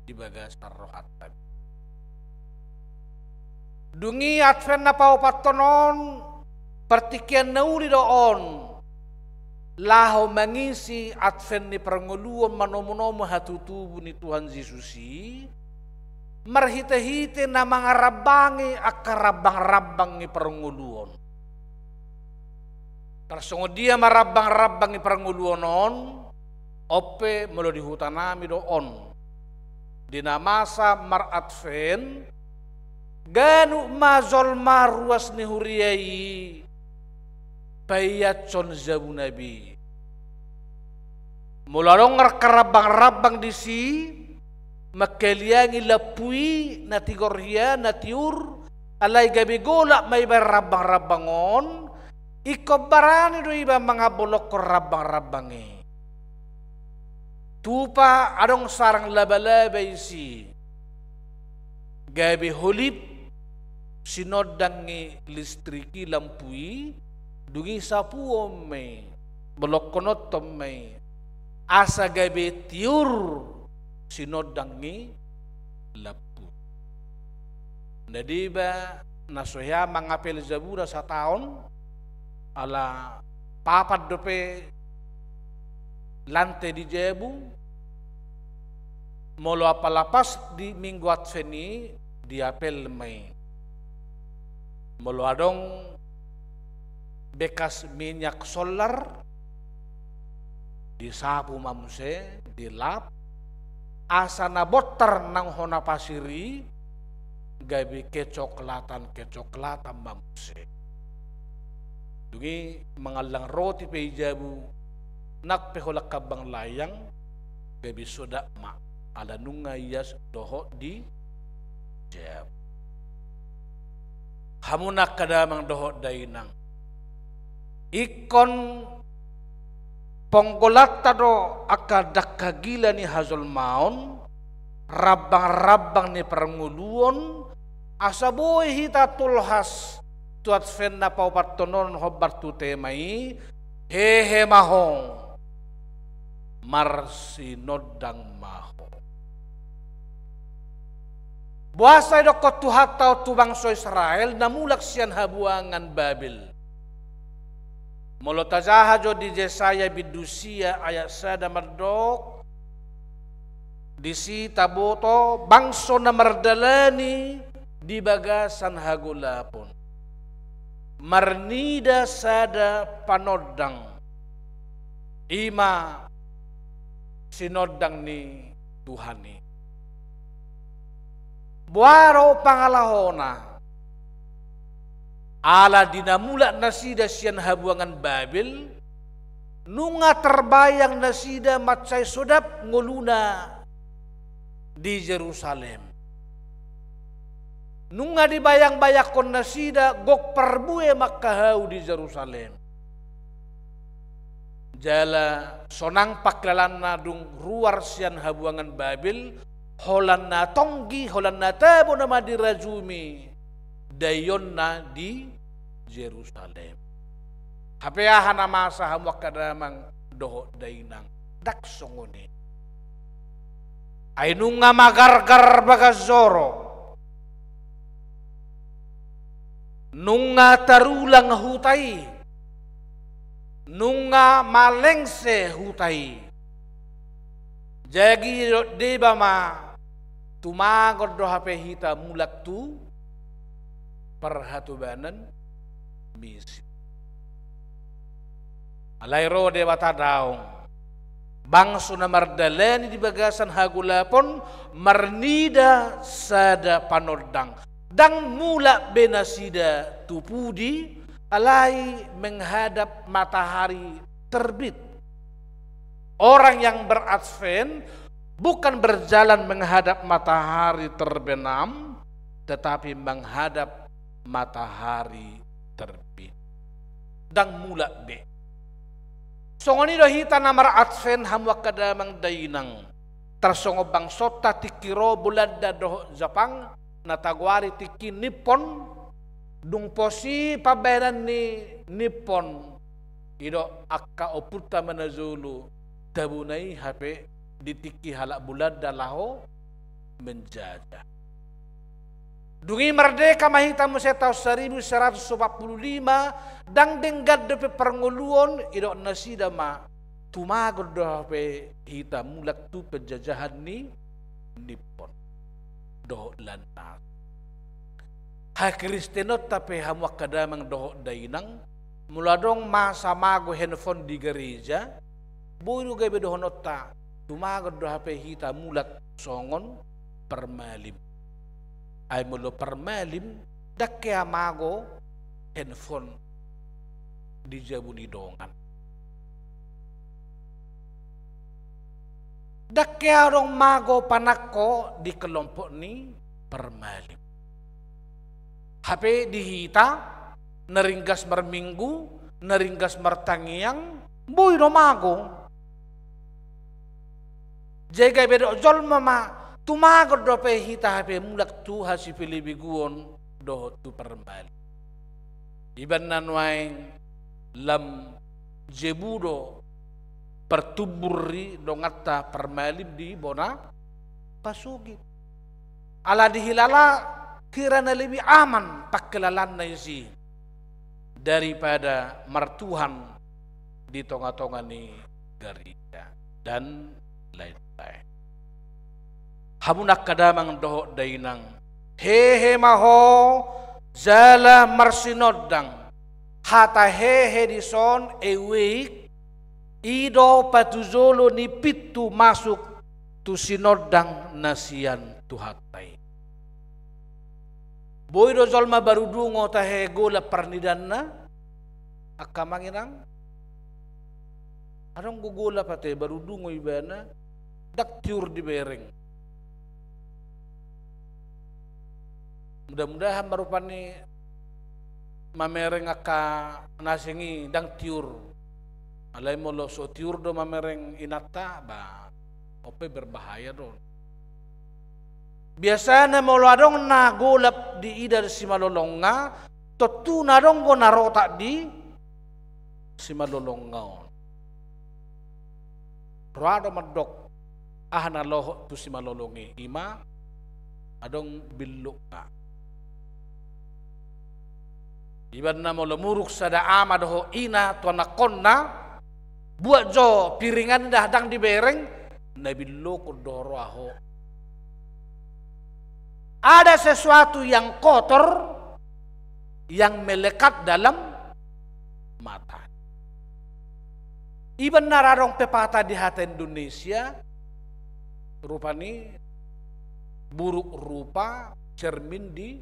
di bagasan rohanta be. Dung i Advent na paopathon on, partingkian na uli do on, laho mangisi Advent ni parngoluon manomunomu hatutubu ni Tuhan Jesus i, marhitehite na mangarambangi angka rambangrambang ni parngoluon. Tarsongon dia ma rambangrambang ni parngoluon on? On pe molo di hutanami do on, di na masa mar-Advent, ganup ma jolma ruas ni huria i paiashon jabuna be. Molo adong angka rambangrambang disi, mangkaliangi lampu i na tigor hea, na tiur, alai gabe golap ma iba rambangrambang on, ingkon barani do iba mangambolongkon rambangrambang i. Tupa adong sarang labalaba disi. Gabe holip sinondang ni listrik i, lampu i, dung i sapuon ma i, bolongkononhon ma i, asa gabe tiur sinondang ni lampu i. Na deba na so hea mangapel jabuna sataon, ala papat dope lante di jabu, molo apala pas di Minggu Advent i, diapel ma i. Molo adong bekas minyak solar, disapu ma muse, dilap, asa na bontar nang hona pasir i, gabe kecoklatan-kecoklatan ma muse. Dung i mangallang roti pe i jabu, nang pe holan kambang layang, gabe sodak ma, ala nunga ias dohot di jabu. Hamu angka damang dohot dainang, ingkon ponggolanta do angka dangka gila ni hajolmaon, rambang-rambang ni parngoluon, asa boi hita tolhas tu Advent na paopathon on hombar tu tema i, hehe ma ho, marsinondang ma ho. Boasa didokkon Tuhanta on tu bangso Israel na mulak sian habuangan Babel? Molo tajaha jo di Jesaya bindu sia ayat sada mandok, disi taboto bangso na mardalani di bagasan hagolapon, marnida sada panondang, i ma sinondang ni Tuhan i. Boha do pangalahona? Ala di na mulak nasida sian habuangan Babel, nunga tarbayang nasida mansai sodak ngoluna di Jerusalem. Nunga dibayang-bayangkon nasida gok parbue ma angka hau di Jerusalem. Jala sonang pangkilalanna dung ruar sian habuangan Babel, holan na tonggi, holan na tabo nama dirajumi daionna di Jerusalem. Hape aha na masa hamu angka damang dohot dainang? Ndang songon i. Ai nunga magargar bagas joro, nunga tarulang huta i, nunga malengse huta i. Jadi deba ma tumagon do hape hita mulak tu parhatobanan Misir. Alai ro Debata daong, bangso na mardalani di bagasan hagolapon, marnida sada panondang. Ndang mulak be nasida tu pudi, alai menghadap matahari terbit. Orang yang beradvent bukan berjalan menghadap matahari terbenam, tetapi menghadap matahari terbit. Ndang mulak be. Songon i do hita na maradvent, hamu angka damang dainang. Tarsongon bangsonta tingki ro Bolanda dohot Japang, na tagoari tingki Nippon, dung pos i pambahenan ni Nippon, i do angka ompunta ma na jolo tabona i hape di tingki halak Bolanda laho menjajah. Dung i mardeka ma hita muse taon saribu seratus opat pulu lima, ndang denggan dope parngoluon, didok nasida ma, tumagon do hape hita mulak tu penjajahan ni Nippon dohot Lannas. Hakristenonta pe, hamu angka damang dohot dainang, molo adong masa mago handphone di gareja, boi do gabe dohononta, tumagon do hape hita mulak songon parmalim. Ai molo parmalim, ndang hea mago handphone di jabu ni dongan. Ndang hea adong mago panangko di kelompok ni parmalim. Hape di hita, na ringgas marminggu, na ringgas martangiang, boi do mago. Jadi gabe didok jolma ma, tumagon dope hita hape mulak tu hasipelebeguon dohot tu parmalim. Ibana nuaeng lam jabu do partumbur ni donganta parmalim di bona pasogit. Ala dihilala hira na lebih aman pangkilalaanna disi daripada martuhan di tonga-tonga ni gareja, dan lain-lain. Hamu angka damang dohot dainang, hehe ma ho jala marsinondang. Hata hehe dison, awake, i do patujolo ni pintu masuk tu sinondang na sian Tuhanta i. Boi do jolma barudungo tahe golap parnidaanna, angka amang inang? Adong do golap ate barudungo ibana, ndang tiur dibereng. Mudah-mudahan ma rupani mamereng angka na asing i ndang tiur. Alai molo so tiur do mamereng inanta, ba, on pe berbahaya do. Biasana molo adong na golap diida di simalolongna, tontu na adong do na rotak di simalolongna on. Ro do mandok aha na lohot tu simalolong i, ima adong billokna. Ibaen na molo muruk sada ama dohot ina tu anakkonna, buat jo piringan ndang dibereng, na billokon do roha ho. Ada sesuatu yang kotor yang melekat dalam mata. Ibaen na adong pepatah di hata Indonesia, rupani buruk rupa cermin di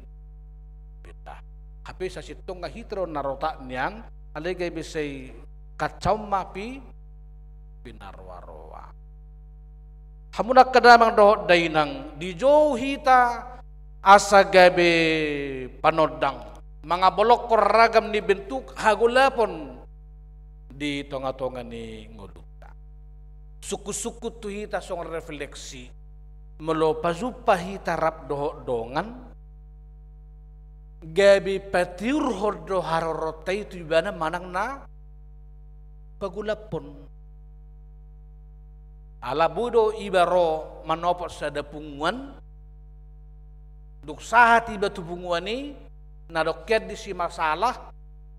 benda. Hape sasintongna hita do na rotak nian, alai gabe sai kacau ma pi pinaroa-roa. Hamu angka damang dohot dainang, dijou hita asa gabe panondang, mangabolongkon ragam ni bentuk hagolapon di tonga-tonga ni ngolunta. Sungkun-sungkun tu hita songon refleksi, molo pajumpa hita rap dohot dongan, gabe patiurhon do haroronta i tu ibana manang na pagolaphon. Ala boi do iba ro manopot sada punguan, dung sahat iba tu punguan i, na dongkian disi masalah,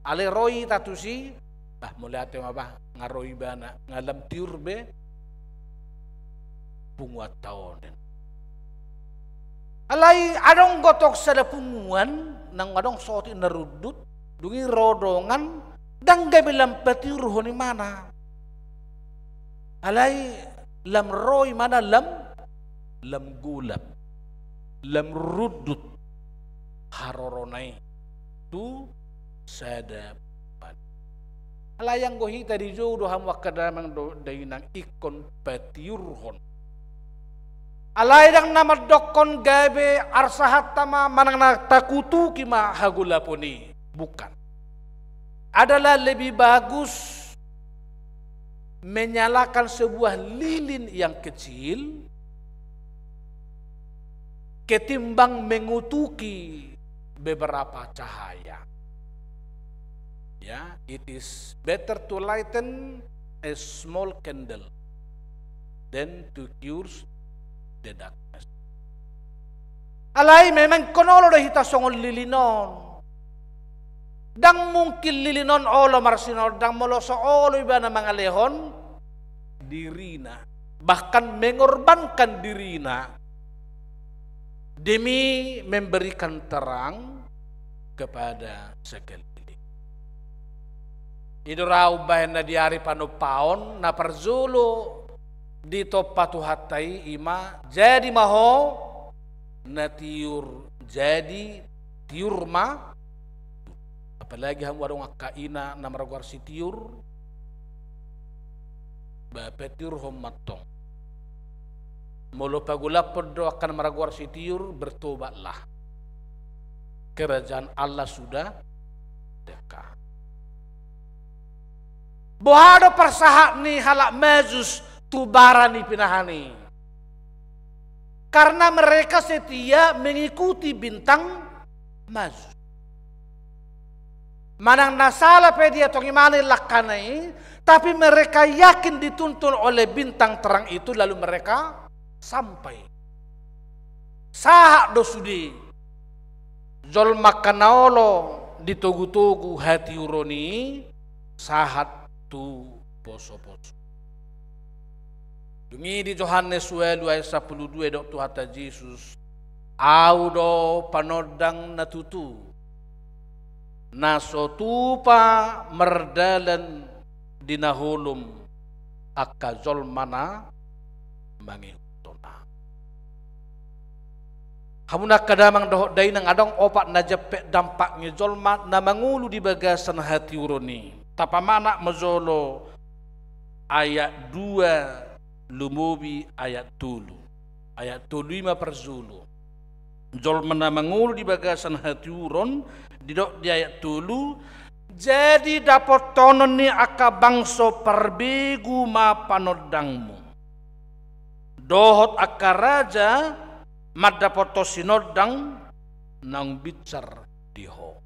alai ro hita tusi, bah, mauliate ma bah, nga ro ibana, nga lam tiur be punguanta on. Alai adong do tong sada punguan, naung adong sotik na rundut, dung i ro dongan, ndang gabe lam patiurhon imana. Alai lam ro imana lam, lam golap, lam rundut harorona i tu sada punguan. Alai anggo hita dijou do hamu angka damang dohot dainang ingkon patiurhon. Alai ndang na mandokkon gabe arsahanta ma manang na takutuki ma hagolapon i. Bukan. Adalah lebih bagus menyalakan sebuah lilin yang kecil ketimbang mengutuki beberapa cahaya. Ya, it is better to lighten a small candle than to cure the darkness. Alai memang ingkon olo do hita songon lilin on. Ndang mungkin lilin on olo marsinondang molo so olo ibana mangalehon dirina, bahkan mengorbankan dirina demi memberikan terang kepada sekeliling. I do ra umbahen na di ari panompaon, na parjolo ditompa Tuhanta i, ima, jadi ma ho na tiur, jadi tiur ma. Apalagi hamu adong angka ina na margoar si Tiur, ba patiurhon ma tong. Molo pagolaphon do angka na margoar si Tiur, bertobatlah. Kerajaan Allah sudah dekat. Boha do parsahat ni halak Majus tu bara ni pinahan i? Karena mereka setia mengikuti bintang Majus. Manang na sala pe dia, tong imana i langkana i, tapi mereka yakin dituntun oleh bintang terang itu, lalu mereka sampai. Sahat do sude. jolma angka na olo ditogutogu hatiuron i sahat tu posoposo. Dung i di Johannes ualu ayat sampulu dua didok Tuhanta Jesus, Ahu do panondang na tutu, na so tupa mardalan di na holom angka jolma na mangihuthon Ahu. Hamuna angka damang dohot dainang, adong opat na jempek dampak ni jolma na mangolu di bagasan hatiuron i. Tapamanat ma jolo ayat dua lumobi ayat tolu. Ayat tolu i ma parjolo. Jolma na mangolu di bagasan hatiuron, didok di ayat tolu, jadi dapothonon ni angka bangso parbegu ma panondangmu. Dohot angka raja mandapothon sinondang naung binsar di ho.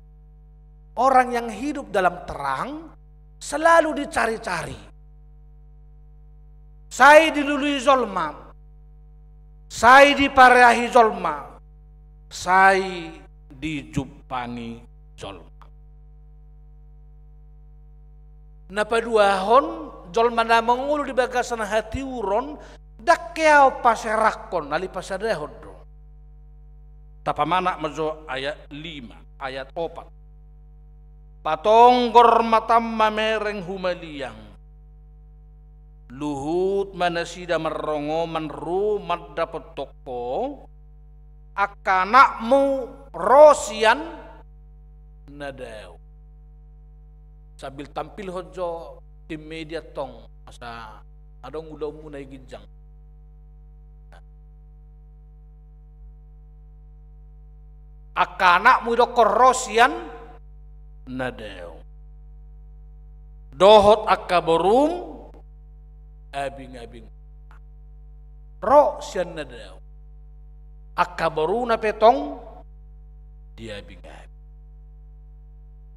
Orang yang hidup dalam terang selalu dicari-cari. Sai dilului jolma, sai dipareahi jolma, sai dijumpangi jolma. Na paduahon, jolma na mangolu di bagasan hatiuron, ndang keaon paserakhon, alai pasadahon do. Tapamanat ma jo ayat lima, ayat opat. Patonggor matam mamereng humaliang. Luhut ma nasida marrongoman ro mandapothon ho, angka anakmu ro sian na dao. Sambil tampilhon jo tim media tong, asa adong ulaonmuna i ginjang. Angka anakmu didokkon ro sian na dao. Dohot angka borum abingabing ro sian na dao. Angka boruna pe tong diabingabing.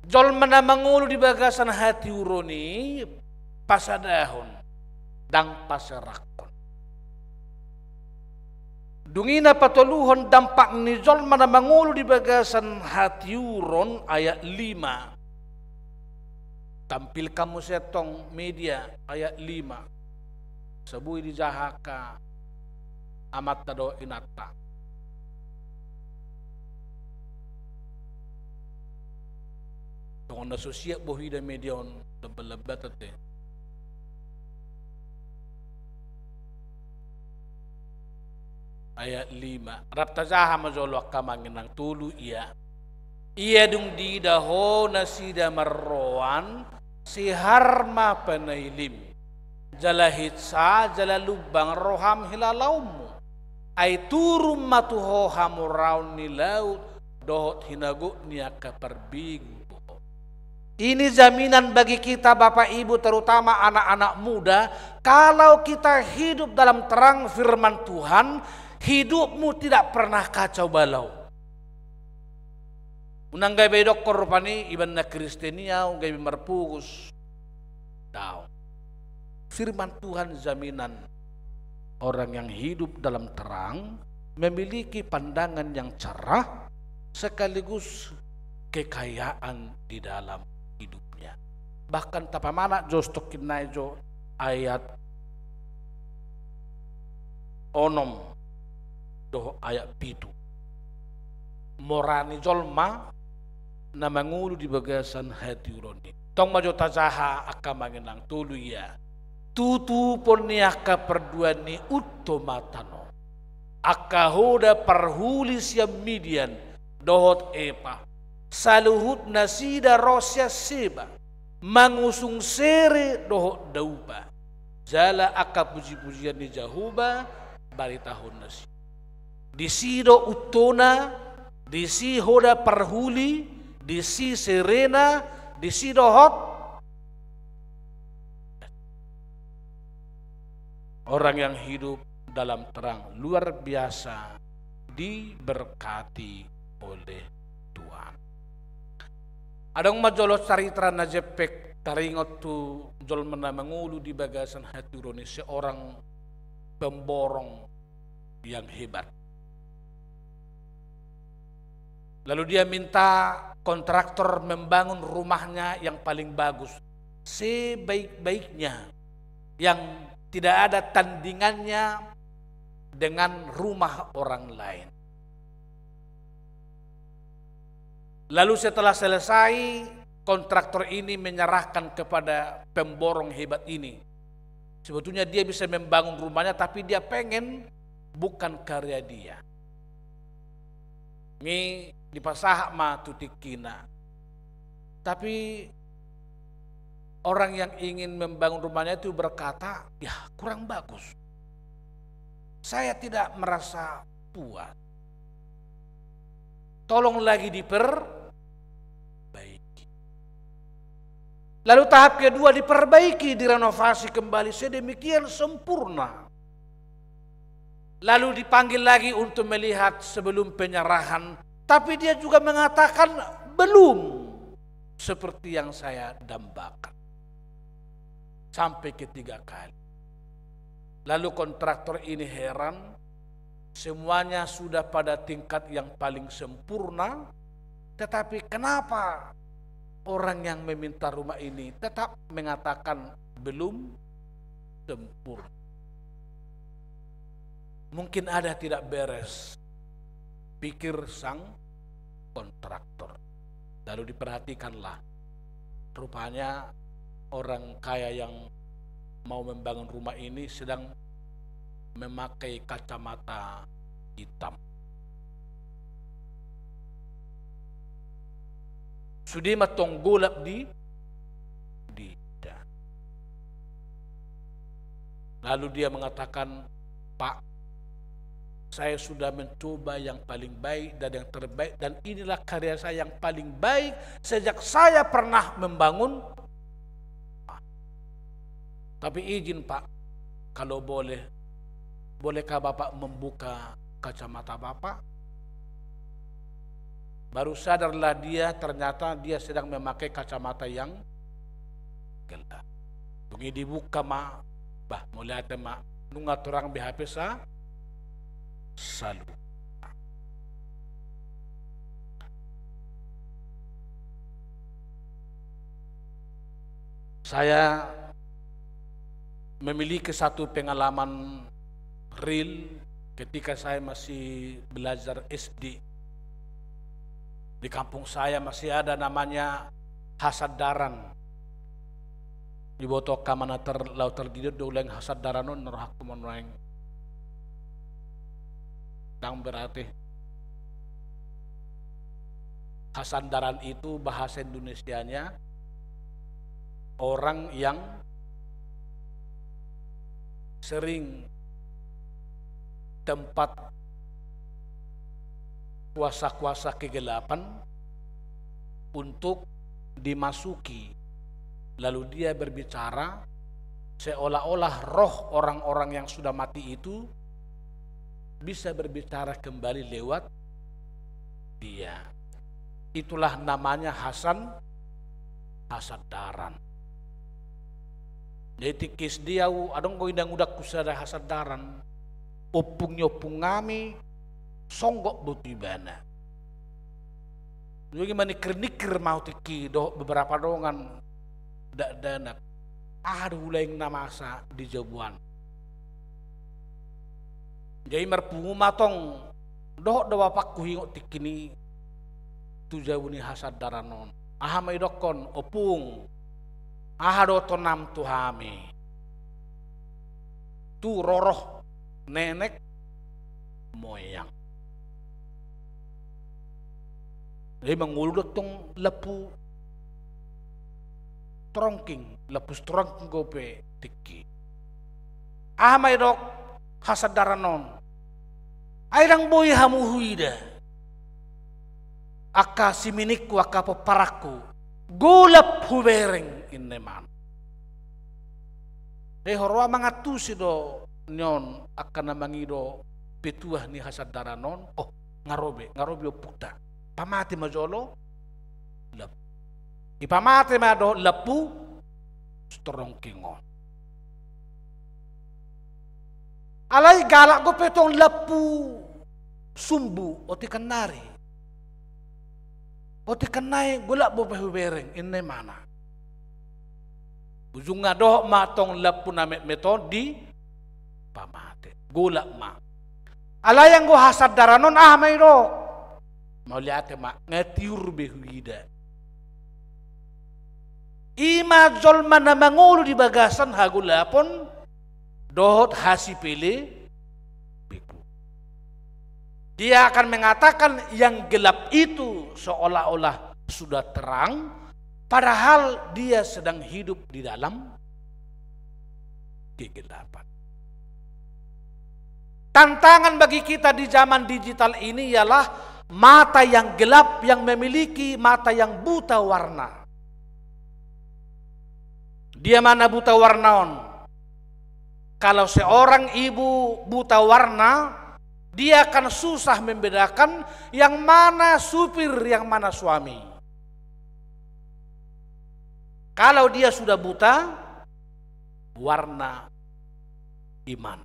Jolma na mangolu di bagasan hatiuron i pasadahon, ndang paserakhon. Dung i na patoluhon dampak ni jolma na mangolu di bagasan hatiuron, ayat lima. Tampilhon muse tong media ayat lima. Asa boi dijaha angka amanta dohot inanta. Songon na so siap bohi da media on, lambat-lambat ate. Ayat lima. Rap tajaha ma jolo angka amang inang, tolu ia. Ia dung diida ho nasida marroan, sihar ma panailim. Jala hinsa, jala lumbang roham hilalaonmu. Ai turun ma tu ho hamoraon ni laut, dohot hinagot ni angka parbegu tu ho. Ini jaminan bagi kita, Bapak Ibu, terutama anak-anak muda, kalau kita hidup dalam terang firman Tuhan, hidupmu tidak pernah kacau balau. Unang gabe didokkon rupani, iba na Kristen i au gabe marpogos. Daong. Firman Tuhan jaminan. Orang yang hidup dalam terang memiliki pandangan yang cerah sekaligus kekayaan di dalam hidupnya. Bahkan tapamanat jo stokkin nai jo ayat onom dohot ayat pitu. Mora ni jolma na mangolu di bagasan hatiuron i. Tong ma jo tajaha angka amang inang, tolu ia. Tutuhupon ni angka parduaan i unto mata on. Angka hoda parhuli sian Midian dohot Epa, saluhut nasida ro sian Seba, mangusung sere dohot daupa. Jala angka pujipujian ni Jahowa baritahon nasida. Disi do untona, disi hoda parhuli, disi serena, disi dohot. Orang yang hidup dalam terang luar biasa diberkati oleh Tuhan. Adong ma jolo carita na jempek taringot tu jolma na mangolu di bagasan hatiuron i, seorang pemborong yang hebat. Lalu dia minta kontraktor membangun rumahnya yang paling bagus, sebaik-baiknya, yang tidak ada tandingannya dengan rumah orang lain. Lalu setelah selesai, kontraktor ini menyerahkan kepada pemborong hebat ini. Sebetulnya dia bisa membangun rumahnya, tapi dia pengen bukan karya dia. Nunga dipasahat ma tu tingkina. Tapi orang yang ingin membangun rumahnya itu berkata, "Ya, kurang bagus. Saya tidak merasa puas. Tolong lagi diperbaiki." Lalu tahap kedua diperbaiki, direnovasi kembali sedemikian sempurna. Lalu dipanggil lagi untuk melihat sebelum penyerahan, tapi dia juga mengatakan, "Belum seperti yang saya dambakan." Sampai ketiga kali. Lalu kontraktor ini heran, semuanya sudah pada tingkat yang paling sempurna, tetapi kenapa orang yang meminta rumah ini tetap mengatakan belum sempurna? Mungkin ada tidak beres pikir sang kontraktor. Lalu diperhatikanlah. Rupanya orang kaya yang mau membangun rumah ini sedang memakai kacamata hitam. Sude ma tong golap di, di. Lalu dia mengatakan, "Pak, saya sudah mencoba yang paling baik dan yang terbaik, dan inilah karya saya yang paling baik sejak saya pernah membangun. Tapi izin, Pak, kalau boleh, bolehkah Bapak membuka kacamata Bapak?" Baru sadarlah dia, ternyata dia sedang memakai kacamata yang gelap. Dung i dibuka ma, bah, mauliate ma, nunga torang be hape sa, salu. Saya memiliki satu pengalaman real ketika saya masih belajar S D. Di kampung saya masih ada namanya Hasandaran. Diboto angka amang na tar-, laho tardidok do, "Ulang Hasandaran on, na rohangku ma nuaeng." Dang berarti. Hasandaran itu bahasa Indonesianya orang yang sering tempat kuasa-kuasa kegelapan untuk dimasuki. Lalu dia berbicara seolah-olah roh orang-orang yang sudah mati itu bisa berbicara kembali lewat dia. Itulah namanya Hasan, Hasandaran. Jadi tingki S D au, adong do indahudanku sada Hasandaran. Ompung ni ompung nami, songgop do tu ibana. Jadi maningkir-ningkir ma au tingki dohot beberapa dongan dakdanak. Aha do ulaing na masa di jabu an. Jadi marpungu ma tong, dohot do bapakku, huingot tingki i, tu jabu ni Hasandaran on. Aha ma idokkon, "Ompung, aha dohononnam tu hami? Tu roroh nenek moyang." Jadi mangolu do tong lampu strongking, lampu strongking dope tingki. Aha ma didok Hasandaran on? "Ai ndang boi hamu huida angka siminingku, angka pomparanku, golap hubereng," ninna imana. Jadi huroha mangantusi do nion angka na mangido petuah ni Hasandaran on, "Oh, nga ro be, nga ro be ompunta. Pamate ma jolo lampu." Dipamate ma dohot lampu strongking on. Alai galak dope tong lampu sumbu otik an nari. Otik kan nai golap bope hubereng, inna imana. Ujungna dohot ma tong lampu na metmet on dipamate. Golap ma. Alai anggo hasandaran on aha ma i do? Mauliate ma, nga tiur be huida. I ma jolma na mangolu di bagasan hagolapon dohot hasipelebeku. Dia akan mengatakan yang gelap itu seolah-olah sudah terang, padahal dia sedang hidup di dalam kegelapan. Tantangan bagi kita di zaman digital ini ialah mata yang gelap, yang memiliki mata yang buta warna. Dia mana buta warna on? Kalau seorang ibu buta warna, dia akan susah membedakan yang mana supir, yang mana suami. Kalau dia sudah buta warna iman.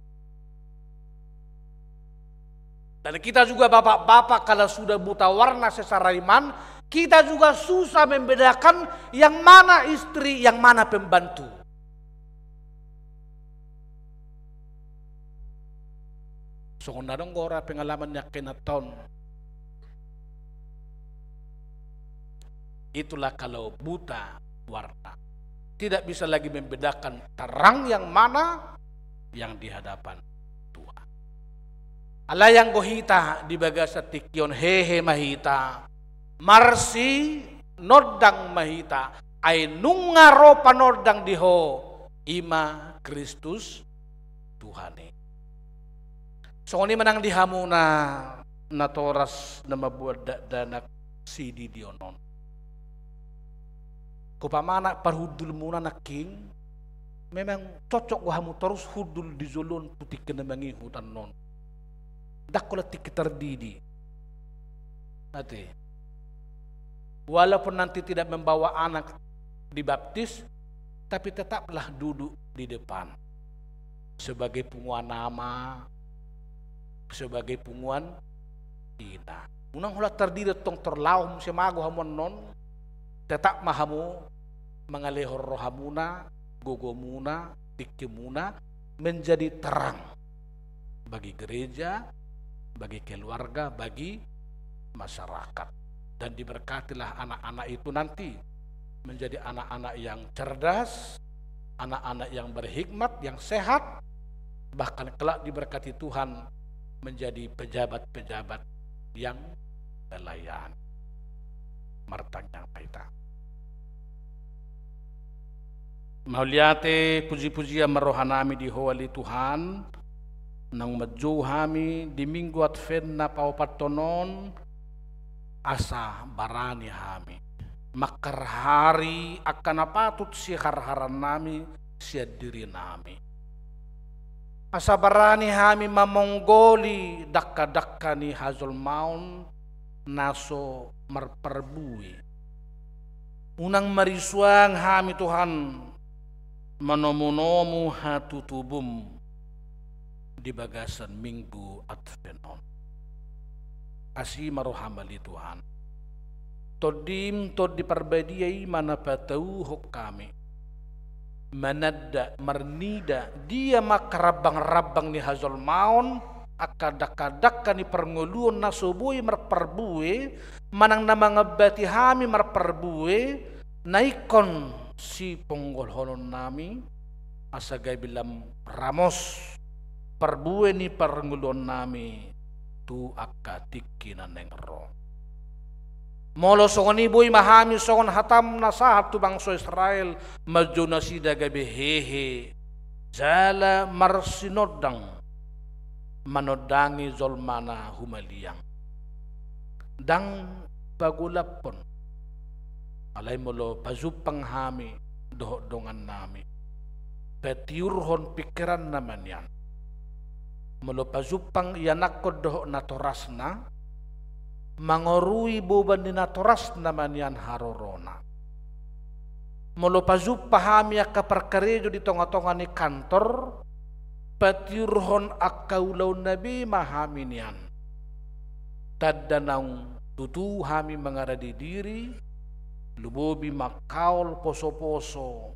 Dan kita juga bapak-bapak kalau sudah buta warna secara iman, kita juga susah membedakan yang mana istri, yang mana pembantu. Songon na dong gora pengalaman ni angka inanta on. Itulah kalau buta warna. Tidak bisa lagi membedakan terang yang mana yang di hadapan Tuhan. Alai anggo hita di bagasan tingki on hehe ma hita, marsinondang ma hita, ai nunga ro panondang di ho, i ma Kristus Tuhan i. Songon i ma nang di hamuna natoras na mamboan dakdanak sididion on. Umpamana parhundulmuna nangkin, memang cocok do hamu torus hundul di jolo on tu tingki na mangihut annon. Ndang holan tingki tardidi. Ate. Walaupun nanti tidak membawa anak dibaptis, tapi tetaplah duduk di depan sebagai punguan ama, sebagai punguan ina. Unang holan tardidi tong, tor laho muse mago hamu annon, tetap ma hamu mangalehon rohamuna, gogomuna, tingkimuna menjadi terang bagi gereja, bagi keluarga, bagi masyarakat. Dan diberkatilah anak-anak itu nanti menjadi anak-anak yang cerdas, anak-anak yang berhikmat, yang sehat, bahkan kelak diberkati Tuhan menjadi pejabat-pejabat yang melayani. Martangiang ma hita. Mauliate, puji-pujian ma rohanami di Ho ale Tuhan, naung manjou hami di Minggu Advent na paopathon on, asa barani hami mangharhari angka na patut siharharannami sian dirinami. Asa barani hami mamonggoli dangka-dangka ni hajolmaon na so marparbue. Unang marisuang hami, Tuhan, manomu-nomu hatutubum di bagasan Minggu Advent on. Asi ma roham ale Tuhan. Tondim, Tondi Parbadia i ma na patauhon hami mananda, marnida, dia ma angka rambang-rambang ni hajolmaon, angka dangka-dangka ni parngoluon na so boi marparbue, manang na mangambati hami marparbue, na ingkon siponggolhononnami, asa gabe lam ramos parbue ni parngoluonnami tu angka tingki na naeng ro. Molo songon i, boi ma hami songon hatam na sahat tu bangso Israel, manjou nasida gabe hehe jala marsinondang manondangi jolma na humaliang. Ndang pagolaphon. Alai molo pajumpang hami dohot dongannami, patiurhon pingkiranna ma nian. Molo pajumpang ianakhon dohot natorasna, mangorui boban ni natorasna ma nian harorona. Molo pajumpa hami angka parkarejo di tonga-tonga ni kantor, patiurhon angka ulaonna be ma hami nian. Tanda naung Tutu hami mangarade diri, lumobi mangkaol poso-poso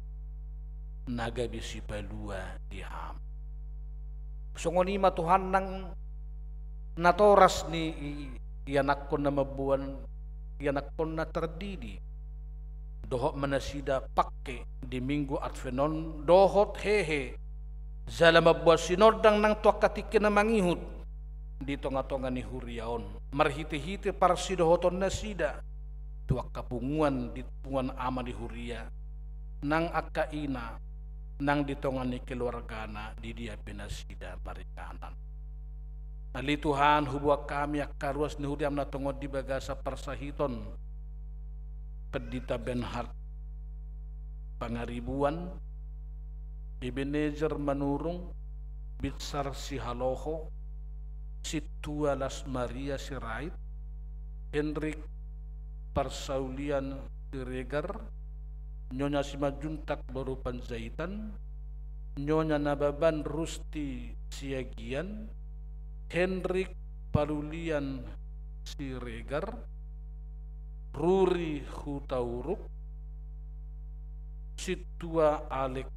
na gabe sipalua di Ham. Songon i ma Tuhan nang natoras ni i-, ianakkon na mamboan, ianakkon na tardidi, dohot ma nasida pangke di Minggu Advent on, dohot hehe jala mamboan sinondang nang tu angka tingki na mangihut di tonga-tonga ni huria on, marhite-hite parsidohoton nasida tu angka punguan di punguan ama ni huria, nang angka ina, nang di tonga ni keluargana di dia pe nasida maringanan. Ale Tuhan, huboan hami angka ruas ni huriam na tongon di bagasan parsahiton Pendeta Bernhard Pangaribuan, Ebenezer Manurung, Binsar Sihaloho, Sintua Las Maria Sirait, Henrik Parsaulian Siregar, Nyonya Simanjuntak Boru Panjaitan, Nyonya Nababan Rusti Siagian, Henrik Palulian Siregar, Ruri Hutauruk, Sintua Alex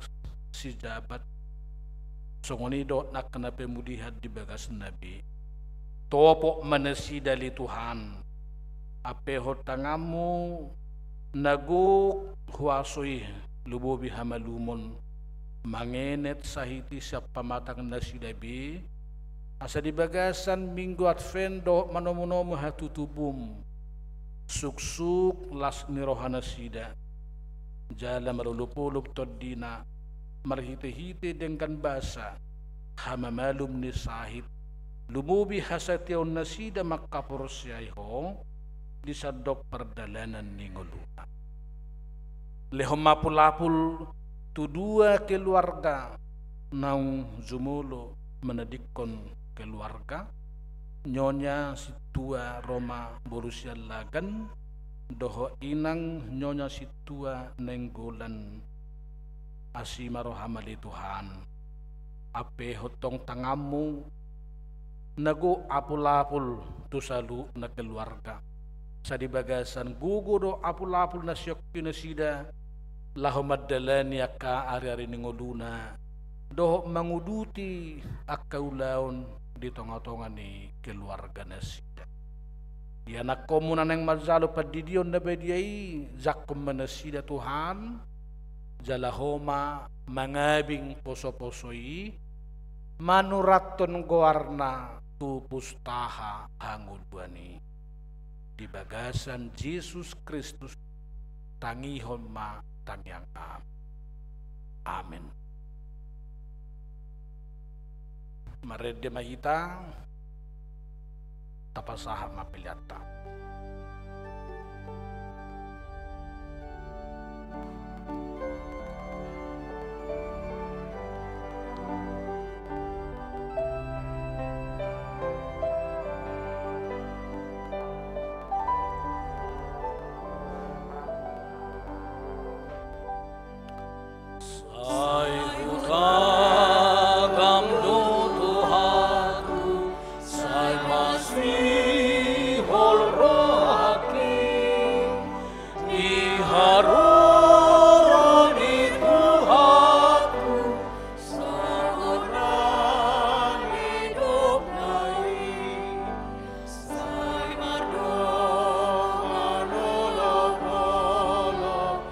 Sijabat, songon i dohot angka na pamulihan di bagasna be. Topot ma nasida ale Tuhan, ampehon tanganmu na gok huaso i, lumobi hamalumon, mangenet sahit i sian pamatang nasida be, asa di bagasan Minggu Advent dohot manomu-nomu hatutubum, suksuk las ni roha nasida, jala malolop-olop tondina, marhite-hite denggan basa, hamamalum ni sahit, lumobi hasatiaon nasida mangkaporseai Ho di sandok pardalanan ni ngoluna. Lehon ma apul-apul tu dua keluarga naung jumolo manadingkon keluarga, Nyonya Sintua Roma Boru Siallagan, dohot Inang Nyonya Sintua Nainggolan. Asi ma roham ale Tuhan, ampehon tong tanganmu na gok apul-apul tu saluhutna keluarga. Asa di bagasan gogo do apul-apul na siongki nasida laho mandalani angka ari-ari ni ngoluna dohot manguduti angka ulaon di tonga-tonga ni keluarga nasida. Ianakkonmu na naeng manjalo pandidion na badia i, jangkon ma nasida Tuhan, jala Ho ma mangabing poso-poso i, manurathon goarna tu pustaha hangoluan i. Di bagasan Jesus Kristus tangihon ma tangiang nami. Amen. Marende ma hita, tapasahat ma peleanta. Sai hutagam do Tuhanku, sai masihol rohangki, di haroro ni Tuhanku, sahat nang didok na i, sai mardongan olop-olop.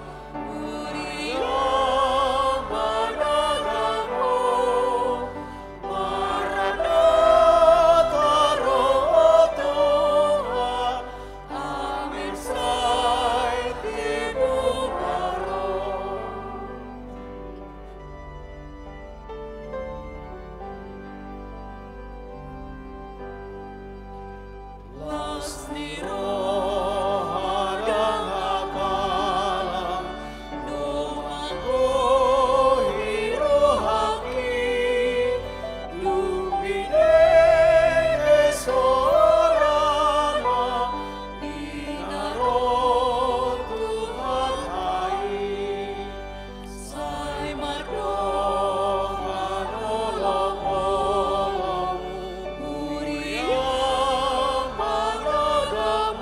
Sai mardongan olop-olop, huriamu mangada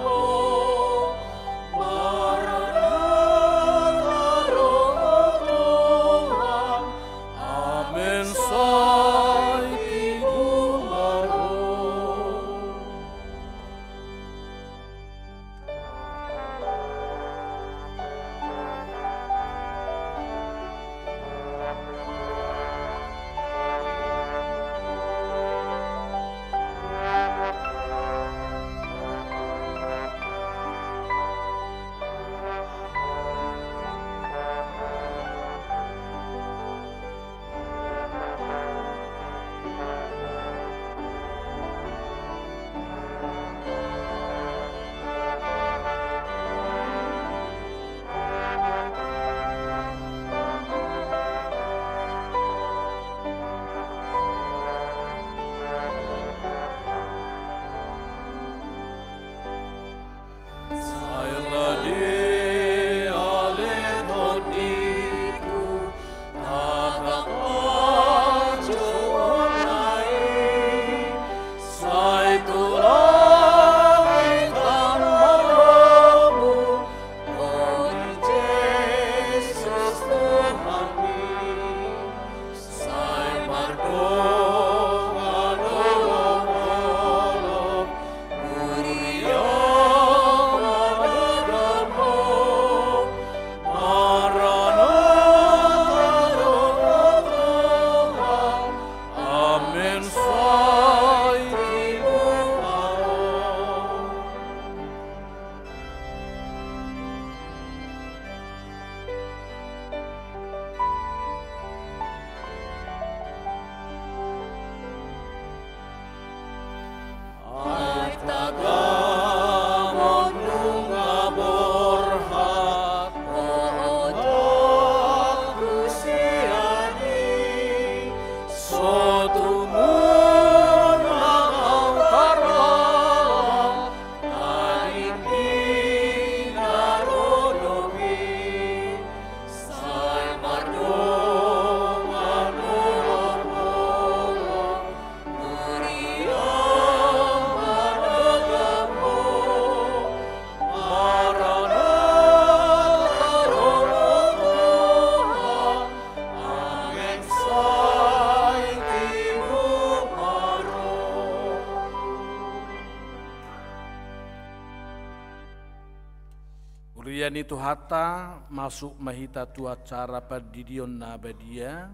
Huria ni Tuhanta, masuk ma hita tu acara pandidion na badia.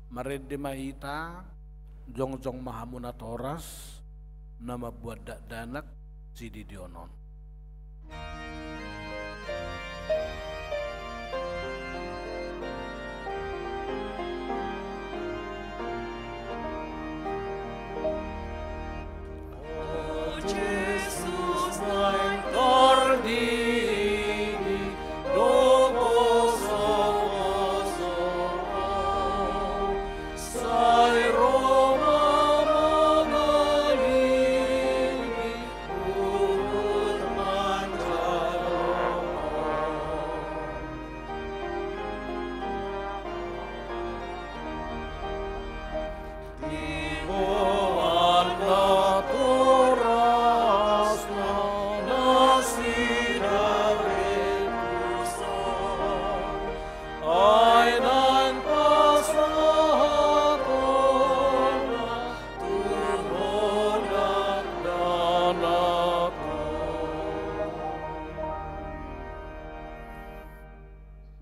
Marende ma hita, jongjong ma hamu natoras, na mamboan dakdanak sididion on.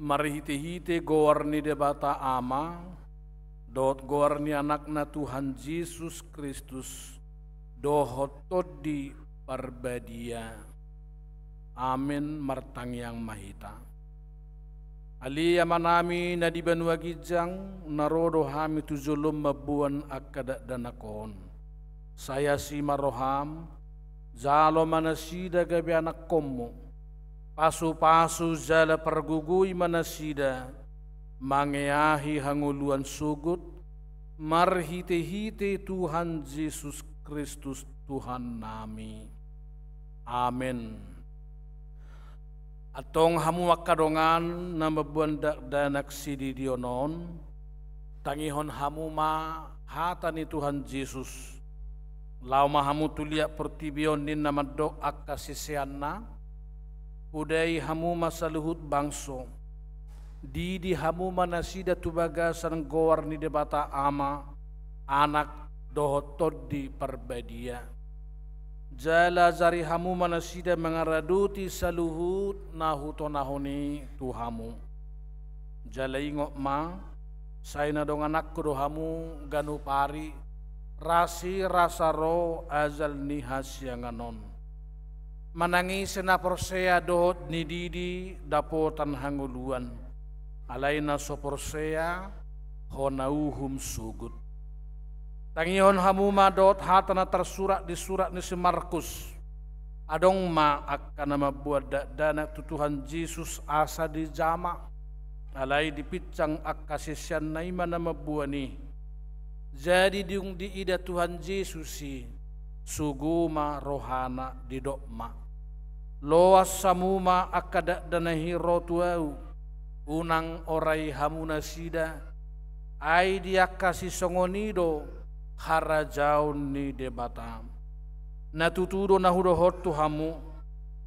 Marhitehite goar ni Debata Ama, dohot goar ni Anakna Tuhan Jesus Kristus, dohot Tondi Parbadia. Amen. Martangiang ma hita. Ale Amanami na di banua ginjang, na ro do hami tu jolom mamboan angka dakdanak on. Sai asi ma roham, jalo ma nasida gabe anakkonmu. Pasupasu jala pargogoi ma nasida, mangeahi hangoluan sogot, marhitehite Tuhan Jesus Kristus Tuhannami. Amen. Antong hamu angka dongan na mamboan dakdanak sididion on, tangihon hamu ma hata ni Tuhan Jesus. Laho ma hamu tu liat portibi on ninna mandok angka siseanna, podai hamu ma saluhut bangso, didi hamu ma nasida tu bagasan goar ni Debata Ama, Anak, dohot Tondi Parbadia. Jala ajari hamu ma nasida mangaradoti saluhut na hutonahon i tu hamu. Jala ingot ma, sai na dongananku do hamu ganup ari, rasi rasa ro ajal ni hasiangan on. Manang ise na porsea dohot nididi dapotan hangoluan. Alai na so porsea, hona uhum sogot. Tangihon hamu ma dohot hata na tarsurat di surat ni si Markus. Adong ma angka na mamboan dakdanak tu Tuhan Jesus asa dijama. Alai dipinsang angka siseanna i ma na mamboan i. Jadi dung diida Tuhan Jesus i, sogo ma rohana, didok ma: Loas hamu ma angka dakdanak i ro tu ahu, unang orai hamu nasida, ai di angka sisongon i do harajaon ni Debata. Na tutu do na hudohon tu hamu,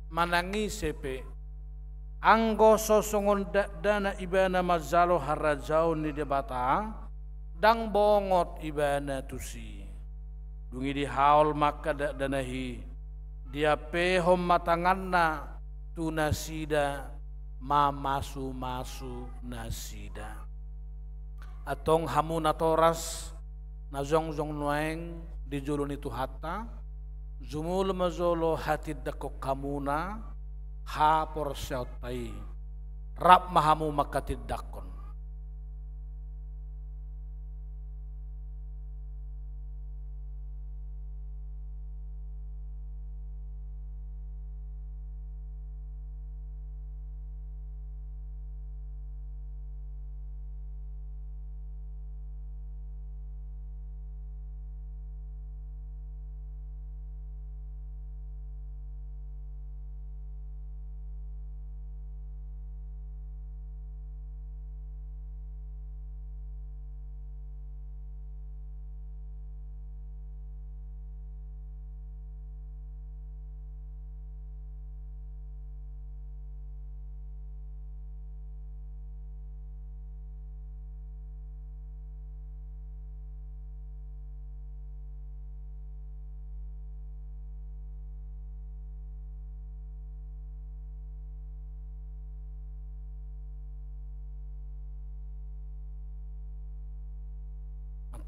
manang ise pe, anggo so songon dakdanak ibana manjalo harajaon ni Debata, ndang bongot ibana tusi. Dung i dihaol ma angka dakdanak i, diampehon ma tanganna tu nasida, mamasumasu nasida. Antong hamu natoras na jongjong nuaeng di jolo ni Tuhanta, jumolo ma jolo hatindangkon hamuna haporseaonta i. Rap ma hamu manghatindangkon.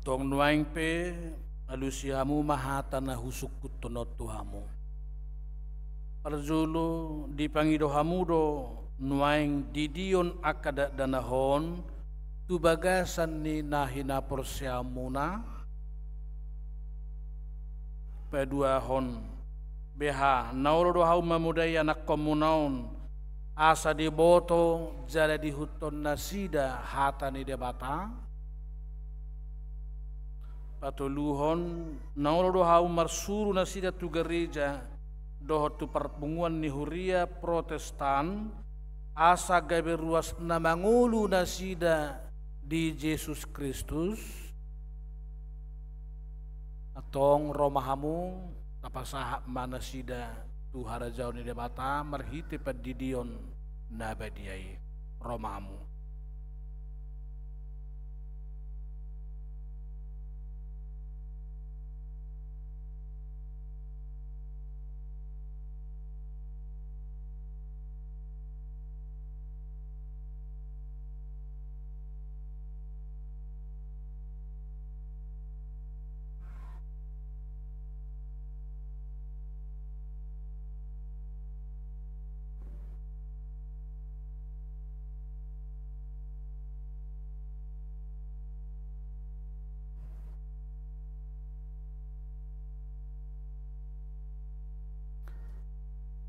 Tong nuaeng pe alusi hamu ma hata na husungkunhon on tu hamu. Parjolo, dipangido hamu do nuaeng didion angka dakdanak on tu bagasan ni na hinaporseaonmuna? Paduahon, beha na olo do hamu mamodai anakkonmuna on asa diboto jala diihuthon nasida hata ni Debata? Patoluhon, na olo do hamu marsuru nasida tu gareja dohot tu parpunguan ni huria Protestan asa gabe ruas na mangolu nasida di Jesus Kristus? Antong ro ma hamu, tapasahat ma nasida tu harajaon ni Debata marhite pandidion na badia i. Ro ma hamu.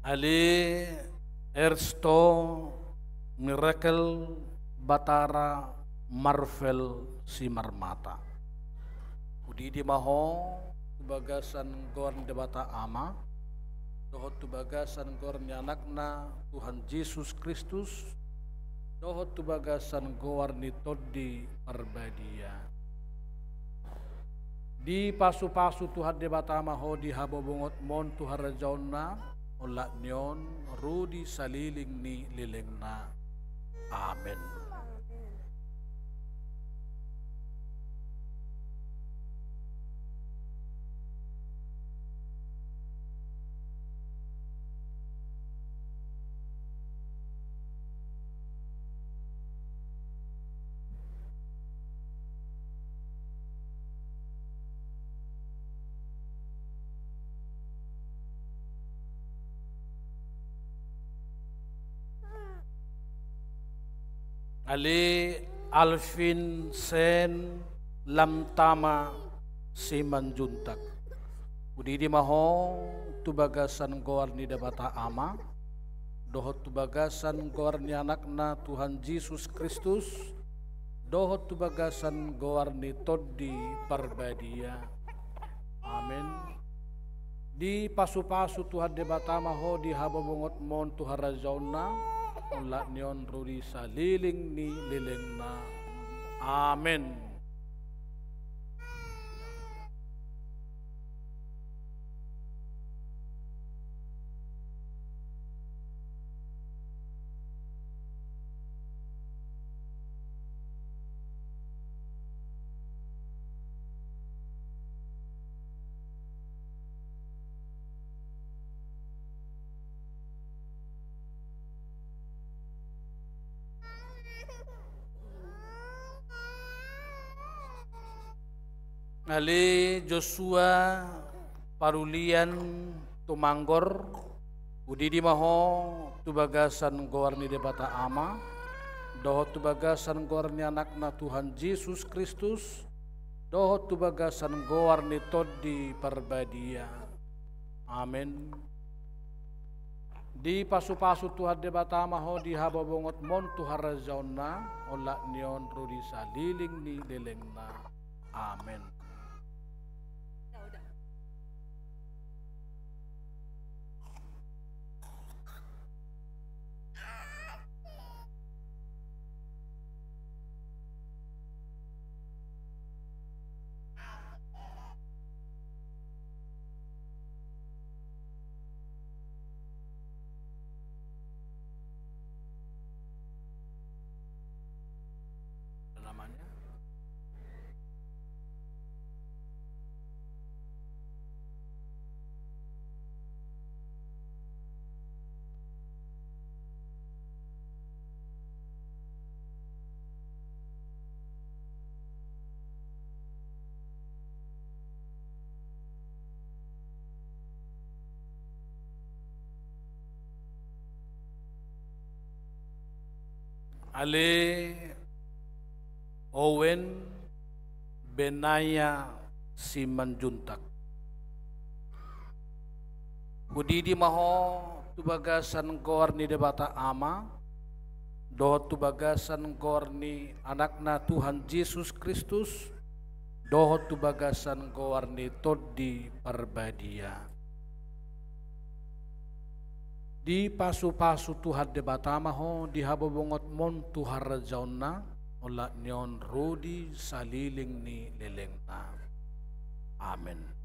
Ale Ernesto Miracle Batara Marvel Simarmata, hudidi ma ho tu bagasan goar ni Debata Ama, dohot tu bagasan goar ni Anakna Tuhan Jesus Kristus, dohot tu bagasan goar ni Tondi Parbadia. Dipasupasu Tuhan Debata ma ho di habobongot-Mon tu harajaonna, olat ni on ro di saleleng ni lelengna. Amen. Ale Alvin Sen Lamtama Simanjuntak, hudidi ma ho tu bagasan goar ni Debata Ama, dohot tu bagasan goar ni Anakna Tuhan Jesus Kristus, dohot tu bagasan goar ni Tondi Parbadia. Amen. Dipasupasu Tuhan Debata ma ho di habobongot-Mon tu harajaonna, olat ni on ro di saleleng ni lelengna. Amen. Ale Joshua Parulian Tumanggor, hudidi ma ho tu bagasan goar ni Debata Ama, dohot tu bagasan goar ni Anakna Tuhan Jesus Kristus, dohot tu bagasan goar ni Tondi Parbadia. Amen. Dipasupasu Tuhan Debata ma ho di habobongot-Mon tu harajaonna, olat ni on ro di saleleng ni lelengna. Amen. Namanya? Ale Owen Benaya Simanjuntak. Hudidi ma ho tu bagasan goar ni Debata Ama, dohot tu bagasan goar ni Anakna Tuhan Jesus Kristus, dohot tu bagasan goar ni Tondi Parbadia. Dipasupasu Tuhan Debata ma ho di habobongonmon tu harajaonna, olat ni on ro di saleleng ni lelengna. Amen.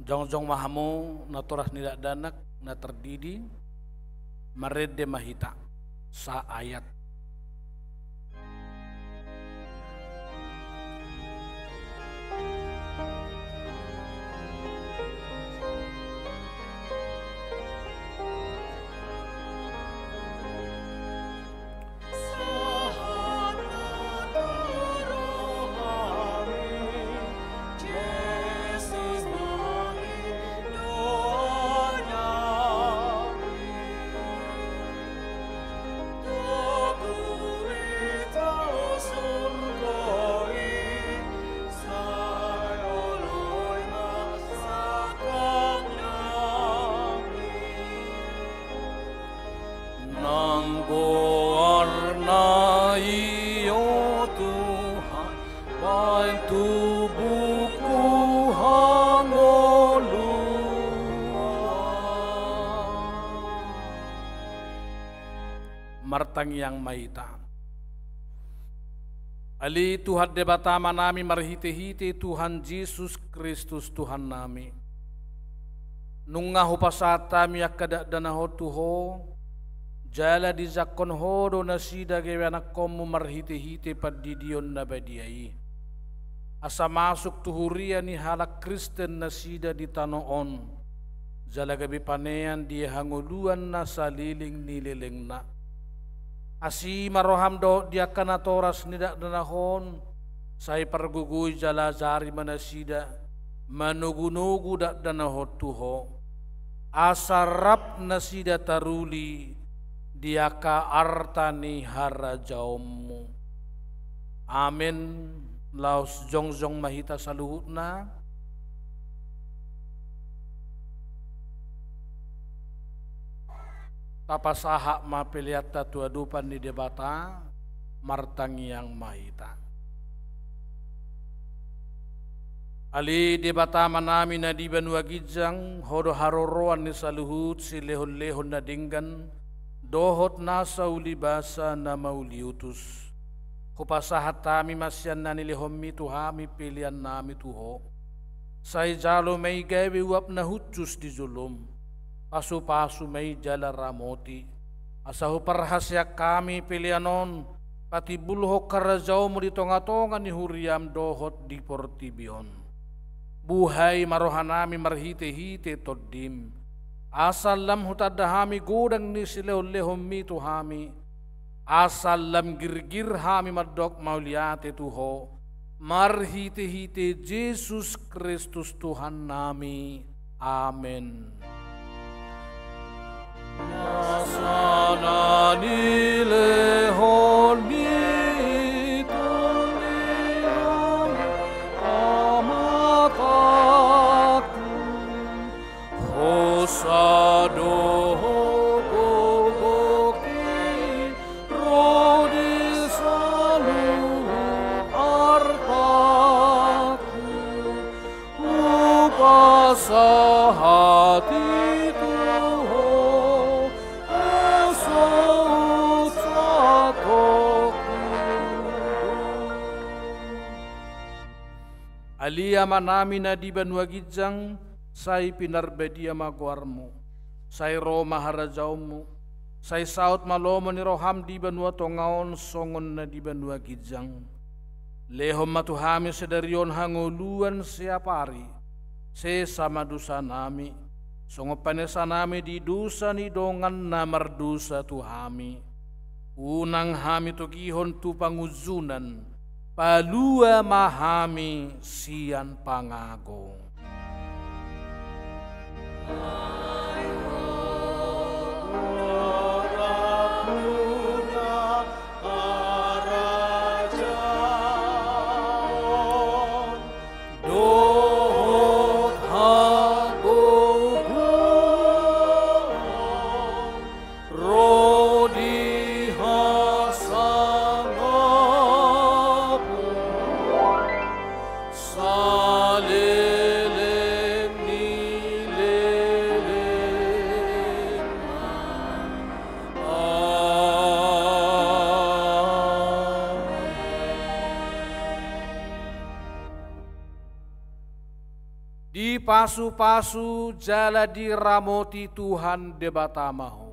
Jongjong ma hamu natoras ni dakdanak na tardidi, marende ma hita saayat. Nang goarna i, o Tuhan, baen tu buku hangoluan. Martangiang ma hita. Ale Tuhan Debata Amanami marhitehite Tuhan Jesus Kristus Tuhannami, nunga hupasahat hami angka dakdanak on tu Ho, jala dijangkon Ho do nasida gabe anakkonmu marhitehite pandidion na badia i, asa masuk tu huria ni halak Kristen nasida di tano on, jala gabe panean di hangoluan na saleleng ni lelengna. Asi ma roham dohot di angka natoras ni dakdanak on, sai pargogoi jala ajari ma nasida manogunogu dakdanak on tu Ho, asa rap nasida taruli di angka arta ni harajaonmu. Amen. Laos jongjong ma hita saluhutna. Tapasahat ma peleanta tu adopan ni Debata, martangiang ma hita. Ale Debata Amanami na di banua ginjang, Ho do haroroan ni saluhut silehonlehon na denggan dohot nasa ulibasa na mauliutus. Hupasahat hami ma sian na nilehonmi tu hami peleannami tu Ho. Sai jalo ma i gabe uap na hushus di jolom. Pasupasu ma i jala ramoti, asa huparhaseang hami pelean on patimbulhon harajaonmu di tongatonga ni huriam dohot di portibi on. Buhai ma rohanami marhitehite Tondim, asa lam hutanda hami godang ni silehonlehonmi tu hami, asa lam girgir hami mandok mauliate tu Ho, marhitehite Jesus Kristus Tuhannami. Amen. Nasa na nilehon ni Tuhan, Ama Tuhan, hosa do gogo i ro di saluhut artaku, hupasahat i tu Ho, asa husahatokku. Ale Amanami na di banua ginjang, sai pinarbadia ma goarmu. Sai ro ma harajaonmu. Sai saut ma lomo ni roham di banua tonga on songon na di banua ginjang. Lehon ma tu hami sadari on hangoluan siapari, sesa ma dosanami, songon panesanami di dosa ni dongan na mardosa tu hami. Unang hami togihon tu pangunjunan, palua ma hami sian pangago. Dohot hagogoon ro di hasangapon saleleng ni lelengna. Amen. Dipasupasu jala diramoti Tuhan Debata ma ho.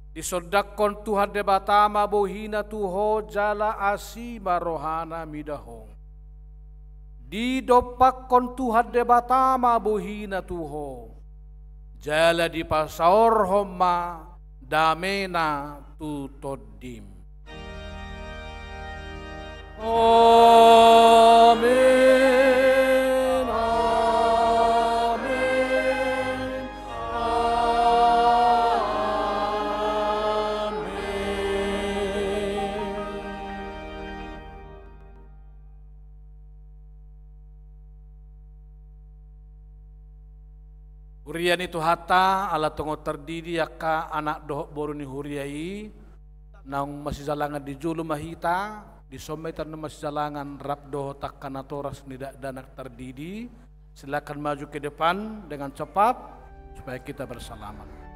Disondangkon Tuhan Debata ma bohina tu ho jala asi ma rohana mida ho. Didompakkon Tuhan Debata ma bohina tu ho, jala dipasaorhon ma damena tu tondim. Amen, amen, amen. Huria ni Tuhanta, ala tongon tardidi angka anak dohot boru ni huria i, naung masijalangan di jolo ma hita, dison ma hita naung masijalangan rap dohot angka natoras ni dakdanak tardidi. Silakan maju ke depan dengan cepat, supaya kita bersalaman.